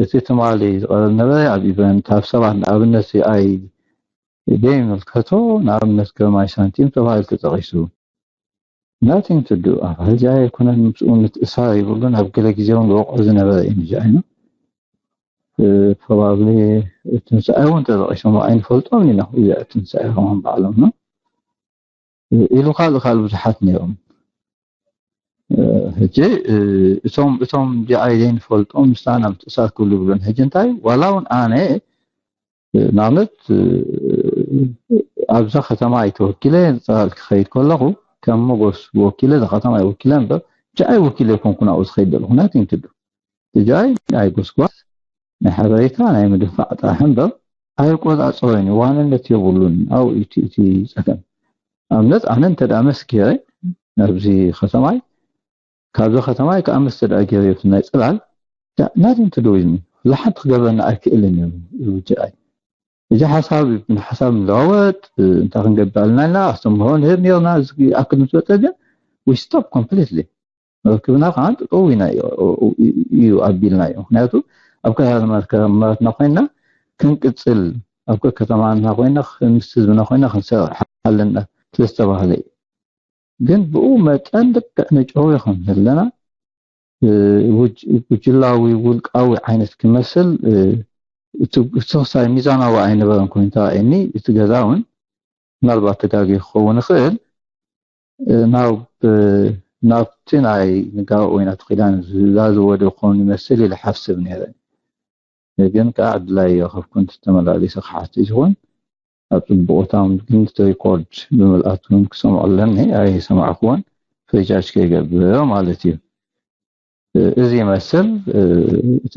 እቲ ትማሊ ዝቐረብ ነበረ ኣብ ኢቨንት ኣብ ሰባት ንኣብነት ኣይ ዘይምልከቶ ንኣብነት ግርማይ ሳንቲም ተባሂሉ ተጠቒሱ። ናቲንግ ቱ ዱ ኣብ ሕዚ ኣይኮነን ምስኡ ምትእሳር ይብሉን ኣብ ገለ ግዜ እውን ዝወቕዖ ዝነበረ እዩ ንዚ ኣይኑ ፕሮባብሊ ትንሳኤ እውን ተጠቒሶም ኣይንፈልጦም ኢና እዚኣ ትንሳኤ ከማን ባዕሎም ነው ኢሉ ካልእ ካልእ ብዙሓት ነይሮም። ሕጂ እቶም እቶም ዲኣይ ዘይንፈልጦም ምስታና ምትእሳር ክብሉ ይብሉን ሕጂ እንታይ ዋላ እውን ኣነ ንኣብነት ኣብዛ ከተማ ኣይተወኪለ ንፀላል ክኸይድ ከለኹ ከም መጎስ ወኪለ እዛ ከተማ ይወኪለ እምበር ጃይ ወኪለ ኣይኮንኩን ኣብኡ ዝኸይድ ዘለኹ ናቲንግ ቱ ዱ ጃይ ናይ ጎስጓስ ናይ ሓበሬታ ናይ ምድፋዕ ጥራሕ እምበር ኣይቆፃፀሮን እዩ ዋንነት የብሉን ኣብኡ እቲ እቲ ፀገም ኣብነት ኣነ እንተ ደኣ መስኪረ ናብዚ ከተማይ ካብዚ ከተማይ ከዓ መስተ ደኣ ገይረ ናይ ፅላል ናቲንግ ቱ ዱ ዊዝ ሚ ዝሓንቲ ክገብረና ኣይክእልን እዩ ይውጅኣይ እዚ ሓሳብ ንሓሳብ ንለዋወጥ እንታይ ክንገብር ኣለና ኢልና ኣስተምህሮ ንህብ ነርና ኣክል ምስ በፀ ግን we stop completely ርክብና ከዓ ጠጠው ኢና እዩ ኣቢልና እዩ ምክንያቱ ኣብ ከተማትና ኮይና ክንቅፅል ኣብ ከተማና ኮይና ምስ ህዝብና ኮይና ክንሰርሕ ኣለና ስለዝተባህለ እዩ ግን ብኡ መጠን ልክዕ ንጨው ከም ዘለና ጉጅላዊ ውልቃዊ ዓይነት ክመስል እቲ ክሳይ ሚዛናዊ ኣይነበረን ኮይኑ ተራእየኒ እቲ ገዛ እውን ምናልባት ተጋጊ ክኸውን ይኽእል ናብ ናብቲ ናይ ንጋባእ ወይ ናቲ ኪዳን ዝዛዝወ ዶ ክኸውን ይመስል ኢለ ሓስብ ነይረ ግን ከዓ ዕድል ኣይረኸብኩን ተመላሊሰ ክሓትት ይኹን ኣብ ፅቡቅታውን ግን እቲ ሪኮርድ ብምልኣት እውን ክሰምዖ ኣለኒ ኣይሰማዕኩዎን ፕሪጃጅ ከይገብር ማለት እዩ እዚ ይመስል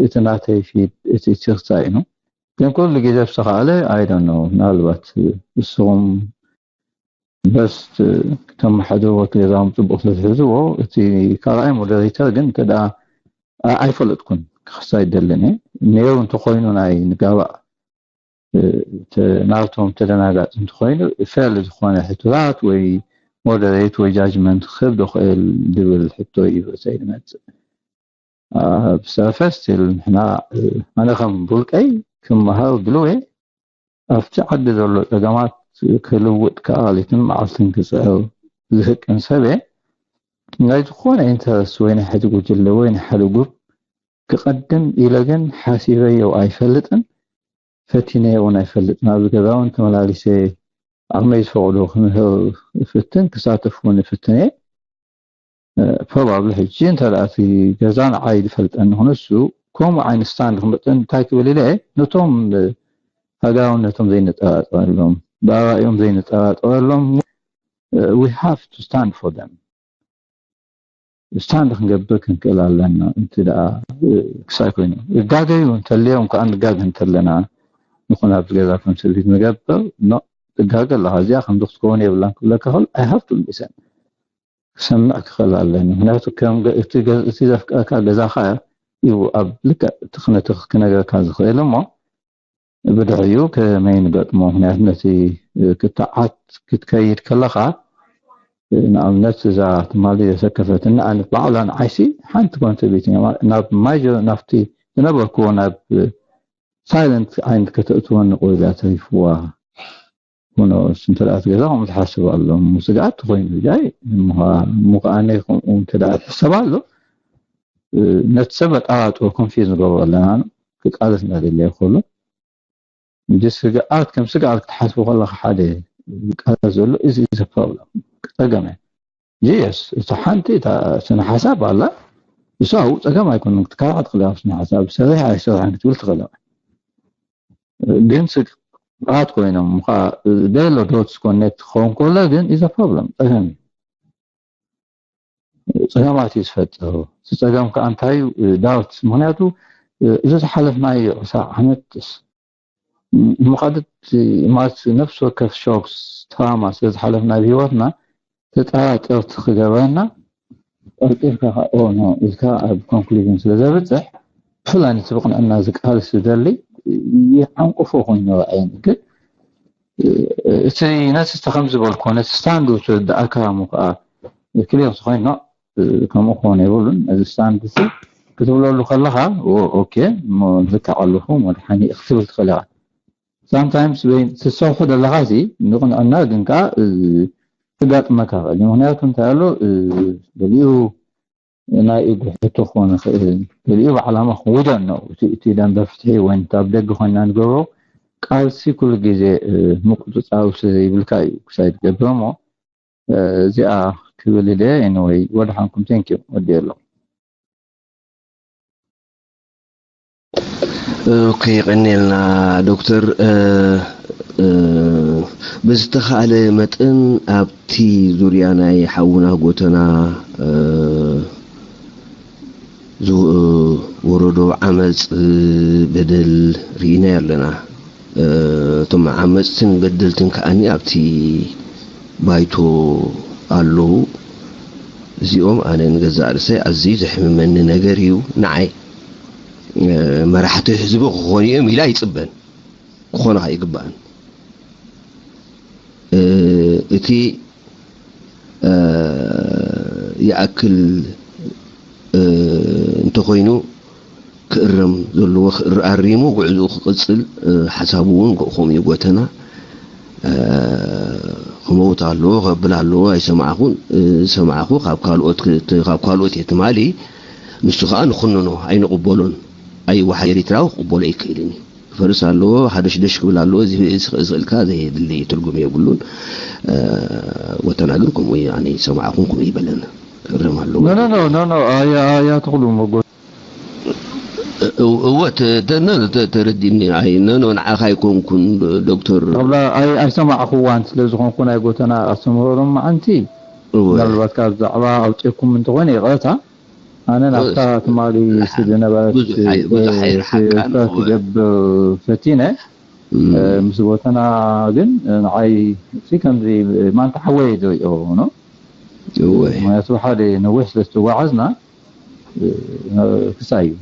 እቲ ናተይ ፊድ እቲ ችርቻ እዩ ግን ኩሉ ግዜ ዝተኻኣለ ኣይደኖ ምናልባት ንስኹም በስት ክተመሓድርዎ እቲ ገዛም ፅቡቅ ስለዝሕዝዎ እቲ ካልኣይ ሞደሬተር ግን እንተ ኣይፈለጥኩን ክክሳ ይደልን ነይሩ እንተኮይኑ ናይ ንጋባእ ናብቶም ተደናጋፂ እንተኮይኑ ፌል ዝኾነ ሕቶታት ወይ ሞደሬት ወይ ጃጅመንት ክህብ ዶ ክእል ዝብል ሕቶ እዩ ርእሰይ ዝመፅእ ብሰፈ ስቲል ንሕና ኣነ ከም ብውልቀይ ክመሃር ድልው እየ ኣብቲ ዓዲ ዘሎ ፀገማት ክልውጥ ከኣሊትን መዓልትን ክፅዕር ዝህቅን ሰብ እየ ናይ ዝኾነ ኢንተረስት ወይ ናይ ሕዚ ጉጅለ ወይ ናይ ሓደ ግሩፕ ክቐድም ኢለ ግን ሓሲበዮ ኣይፈልጥን ፈቲነዮ እውን ኣይፈልጥን ኣብዚ ገዛ እውን ተመላሊሰ ዓቕመይ ዝፈቕዶ ክምህር እፍትን ክሳተፍ እውን እፍትን እየ ፕሮባብሊ ሕጂ እንተ እቲ ገዛ ንዓይ ዝፈልጠኒ ክነሱ ከምኡ ዓይነት ስታንድ ክመፀኒ እንታይ ክብል ኢለ ነቶም ሃገራውነቶም ዘይንጠራጠረሎም ብኣባኦም ዘይንጠራጠረሎም we have to stand for them ስታንድ ክንገብር ክንክእል ኣለና እቲ ደኣ ክሳይ ኮይኑ እጋገዩ እንተለዮም ከዓ ንጋገ እንተለና ንኹን ኣብዚ ገዛ ከም ስርቢት ንገብር ትጋገ ኣለካ እዚኣ ከምዚ ክትከውን የብላን ክብለካ ከሎ ኣይሃፍቱ ሊሰን ክሰምዕ ክኽእል ኣለኒ ምክንያቱ እቲ ዘፍቀረካ ገዛኻ እዩ ኣብ ልክዕ ትኽነትኽ ክነገርካ ዝኽእል እሞ ብድሕሪኡ ከመይ ንገጥሞ ምክንያቱ ነቲ ክትዓት ክትከይድ ከለኻ ንኣብነት እዛ ትማሊ ዘሰከፈትኒ ኣነት ባዕላ ንዓይሲ ሓንቲ ኮንትሪቢት ናብ ማይጆ ናብቲ ዝነበርክዎ ናብ ሳይለንት ዓይነት ከተእትወኒ ቆይዳ ተሪፍዋ ኩኖስ እንተ ደኣ ትገዛ ከምኡ ትሓስብ ኣሎ። እሞ ስግኣት ተኾይኑ ጃይ፣ እሞ ከ-፣ እሞ ከኣ ኣነ ከምኡ እንተ ደኣ ትሕሰብ ኣሎ፣ እ፣ ነቲ ሰብ ኣጠራጥሮ ኮንፊዝ ንገብሮ ኣለና። ክቃለስ እናደለየ ከሎ፣ just ስግኣት፣ ከም ስግኣት ክትሓስቡ ከለኻ ሓደ ዝቃለስ ዘሎ is is a problem፣ ጸገም እያ። Yes፣ እታ ሓንቲ እታ ስነ ሓሳብ ኣላ፣ እሱ ኣብኡ ጸገም ኣይኮነን። ክትካልዓ ትኽእል ኢኻ፣ ስነ ሓሳብ ሰሪሕ ኣይሰርሕን ክትብል ትኽእል ኢኻ። ግን ስግኣት ኮይኖም እሞ the dots connect ክኸውን ከሎ ግን is a problem፣ ጸገም እዩ። ጸገማት እዩ ዝፈጥር። እቲ ጸገም ከኣ እንታይ እዩ? ዳውት። ምኽንያቱ እዚ ዝሓለፍናዮ ዕስራ ዓመት ምኻድት ማለት ነፍሲ ወከፍ ሾክስ፣ ትራማ ስለ ዝሓለፍና ኣብ ህይወትና ተጠራጠርቲ ክገብረና፣ ጠርጢርካ ከኣ ኦ ኖ ኢልካ ኣብ ኮንክሉዥን ስለ ዘብጽሕ፣ ብፍላይ ነቲ ብቕንዕና ዝቃልስ ዝደሊ ይዓንቅፎ ኮይኑ ይረኣየኒ። ግን እቲ ነቲ እስተ ከም ዝበልኮ ነቲ ስታንድ ትርድኣካ እሞ ከኣ ክሊር ተኾይኑ ከምኡ ክኾን የብሉን። እዚ ስታንድ እዚ ክትብለሉ ከለኻ ኦ- ኦኬ እሞ ንፍታሕ ኣለኹ እሞ ደሓን እየ ክትብል ትኽእል ኢኻ። ሳምታይምስ ወይ ትሰርሖ ዘለኻ ሲ ንቕንዕና ግን ከኣ እ፣ ክጋጥመካ ይኽእል እዩ። ምኽንያቱ እንታይ ኣሎ እ፣ ገሊኡ ናይ ኢጎ ሕቶ ክኾን ይኽእል፣ ገሊኡ ብዓላማ ክውደን ነው። እቲ እቲ ደንበ ፍትሒ ወይ ኣብ ደገ ኮይና ንገብሮ ቃልሲ ኩሉ ግዜ እ፣ ምቁጽጻሩ ስለ ዘይብልካ እዩ ክሳይ ትገብሮ እሞ እ፣ እዚኣ ክብል ኢለ። ኤኒወይ ወድሓንኩም፣ ቴንክ ዩ፣ ወዲኤ ኣለኹ። ኦኬ፣ የቐንየልና ዶክተር። እ፣ እ፣ ብዝተኻእለ መጠን ኣብቲ ዙርያ ናይ ሓውና ጎተና እ፣ ዝወረዶ ዓመፅ፣ በደል ርኢናዮ ኣለና። እ፣ እቶም ዓመፅትን በደልትን ከዓኒ ኣብቲ ባይቶ ኣለዉ። እዚኦም ኣነ ንገዛእ ርእሰይ ኣዝዩ ዘሕምመኒ ነገር እዩ። ንዓይ እ፣ መራሕቲ ህዝቢ ክኾኑ እዮም ኢለ ኣይጽበን። ክኾኑ ከኣ ኣይግባእን። እ፣ እቲ እ፣ ይኣክል እ፣ እንተኾይኑ ክእረም ዘለዎ ክእር- ኣሪሙ ጉዕዝኡ ክቕጽል እ፣ ሓሳቡ እውን ከምኡ እዩ ጎተና። እ፣ ክመውት ኣለዎ ከብል ኣለዎ ኣይሰማዕኹን። እ፣ ዝሰማዕኹ ካብ ካልኦት ክት- ካብ ካልኦት እየ ትማሊ። ንሱ ከኣ ንኹንኖ ኣይንቕበሎን። ኣይወሓ ኤሪትራዊ ክቕበሎ ኣይክእልን እዩ። ክፈርስ ኣለዎ፣ ሃደሽደሽ ክብል ኣለዎ። እዚ እዚ ዝኽእልካ ዘየድሊ ትርጉም የብሉን። እ፣ ወተና ግን ከምኡ እዩ፣ ኣነ ይሰማዕኹም ከምኡ ይበለን። ክእረም ኣለዎ። ኖ ኖ ኖ ኖ ኖ ኣያ ኣያ ትኽሉ መጎ እው- እወ ተ- ተ- ኖ- ተ- ተረዲኒ። ኣይ ኖ ኖ ንዓኻ ኣይኮንኩን ዶክተር። ኣብላ ኣይ ኣይሰማዕኽዋን ስለ ዝኾንኩ ናይ ጎተና ኣስተምህሮ ሎማዓንቲ እወ። ምናልባት ካብ ዛዕባ ኣውፅእኩም እንተኾነ ይቕረታ። ኣነ ናብታ ትማሊ ዝነበረት ብዙሕ ኣይ- ብዙሕ ኣይረሓቃን። እወ። ክገብር ፈቲነ። እም። እ፣ ምስ ጎተና ግን ንዓይ እሲ ከምዚ ማንታ ሓወይ ዝሪኦ ነው። እወ። ምክንያቱ ሓደ ነዊሕ ስለ ዝተጓዓዝና እ፣ ክሳይ እዩ።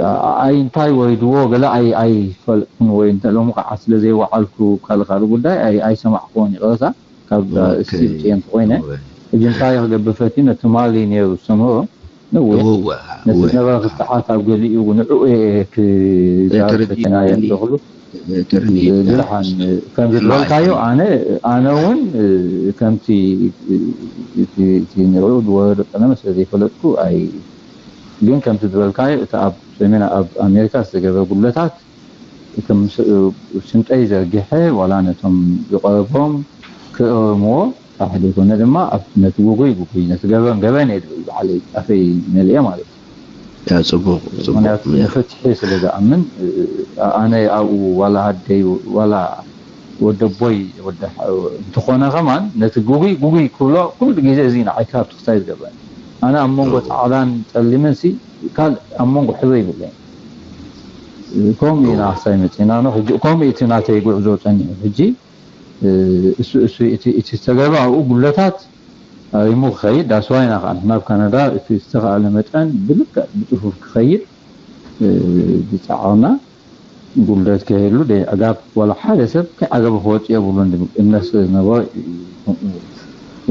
ኣ- ኣይ እንታይ ወሪድዎ ገለ ኣይ ኣይፈልጥኩን ወይ እንተ ሎሚ ከዓ ስለ ዘይወዓልኩ ካልእ ካልእ ጉዳይ ኣይ ኣይሰማዕኩዎን ይቕረታ። ካብ ኦኬ። ስቲል ጭየንት ኮይነ እወ። ሕጂ እንታይ ክገብር ፈትዩ ነቲ ማሊ ነይሩ ዝሰምሮ ንውሕ እወ፣ ነቲ እወ። ዝነበረ ክትዓት ኣብ ገሊኡ ንዕኡ እየ ክዛረብ ተረዲእኒ። ፈቲና እየ ዝደኽሉ ተረዲእኒ። ብድሓን ከም ዝብለልካዮ ኣነ ኣነ እውን ከምቲ እቲ እቲ ንዕኡ ዝወረዶ ጸለመ ስለ ዘይፈለጥኩ ኣይ ግን ከምቲ ዝበልካዮ እቲ ኣብ ሰሜን ኣብ ኣሜሪካ ዝተገብረ ጉድለታት ከም ስ- ሽምጠይ ዘርጊሐ ዋላ ነቶም ዝቐረቦም ክእርምዎ ጥራሕ ዘይኮነ ድማ ኣብ ነቲ ጉጉይ ጉጉይ ነቲ ገበን ገበን እየ ዝብል ባዕለይ ኣፈይ መሊኤ ማለት እዩ። ያ ጽቡቕ ጽቡቕ። ምክንያቱ ንፍትሒ ስለ ዝኣምን እ- ኣነ ኣብኡ ዋላ ኣደይ ዋላ ወደቦይ ወደ እንተኾነ ከማን ነቲ ጉጉይ ጉጉይ ክብሎ ኩሉ ግዜ እዚ ንዓይ ካብ ትኽሳይ ዝገብረኒ ኣነ ኣብ መንጎ ጻዕዳን ጸሊምን ሲ ካልእ ኣብ መንጎ ሕብሪ ይብለይ። ከምኡ ኢና ክሳይ መጺና ነው። ሕጂ ከምኡ እቲ ናተይ ጉዕዞ ጸኒሑ። ሕጂ እሱ እሱ እቲ እቲ ዝተገብረ ኣብኡ ጉለታት ሪሙ ክኸይድ ዳስዋይና ከዓ ናብ ካናዳ እቲ ዝተኻእለ መጠን ብልክዕ ብፅፉፍ ክኸይድ ዝፃዓርና ጉድለት ከይህሉ ደይዕጋብ ዋላ ሓደ ሰብ ከይዓገበ ክወፅእ የብሉን ዝብል እምነት ስለ ዝነበሮ እዩ።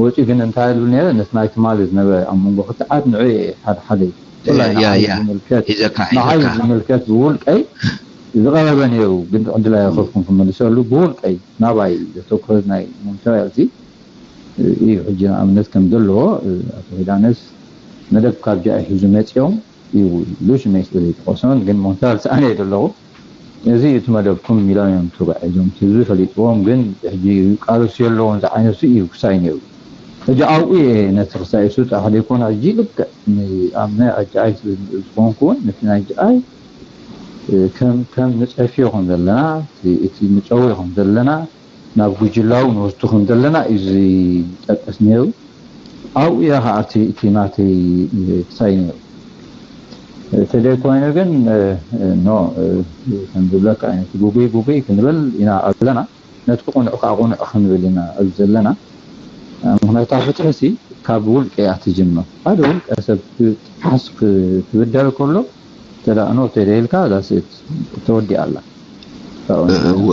ወፂኡ ግን እንታይ ይብል ነይረ ነቲ ናይ ትማሊ ዝነበረ ኣብ መንጎ ክትዓት ንዑ ሓደ ሓደ እዩ። ብፍላይ ንዓይ ዝምልከት ብውልቀይ ዝቐረበ ነይሩ ግን ዕድል ኣይረኸብኩን ክመልሰሉ ብውልቀይ ናባይ ዘተኮረ ናይ ሞንትሪያል እዚ እዩ። ሕጂ ንኣብነት ከም ዘለዎ ኣቶ ኪዳነስ መደብ ካብ ጃ ሒዙ መፂኦም እዩ ኢሉ ሽመይ ስለ ዘይጠቐሶን ግን ምኽንታል ሰኣነ እየ ዘለኹ። እዚ እቲ መደብኩም ኢሎም እዮም ተጓዒዞም፣ እቲ ህዝቢ ፈሊጥዎም። ግን ሕጂ ቃልሱ የለውን ዝዓይነቱ እዩ ክሳይ ነይሩ። ሕጂ ኣብኡ እየ ነቲ ክሳይ እሱ ጥራሕ ዘይኮነ ሕጂ ልክዕ ኣብ ናይ ኣጃኣይ ዝኾንኩ እውን ነቲ ናይ ኣጃኣይ ከም ከም ንፀፍዮ ከም ዘለና እቲ ንፀውዮ ከም ዘለና ናብ ጉጅላዊ ንወስዱ ከም ዘለና እዩ ዝጠቅስ ነይሩ። ኣብኡ እያ ከዓ እቲ እቲ ናተይ ክሳይ ነይሩ። ተደይ ኮይኑ ግን ኖ ከም ዝብለካ ዓይነት ጉጉይ ጉጉይ ክንብል ኢና ኣለና። ነቲ ቅኑዕ ከዓ ቅኑዕ ክንብል ኢና ኣብዚ ዘለና። ምክንያቱ ኣብ ፍትሒ ሲ ካብ ውልቀ እያ ትጅምር። ሓደ ውልቀ ሰብ ክጥሓስ ክብደል ከሎ ተዳእኖ ተደይልካ ዳስት ተወዲኣ ኣላ። እወ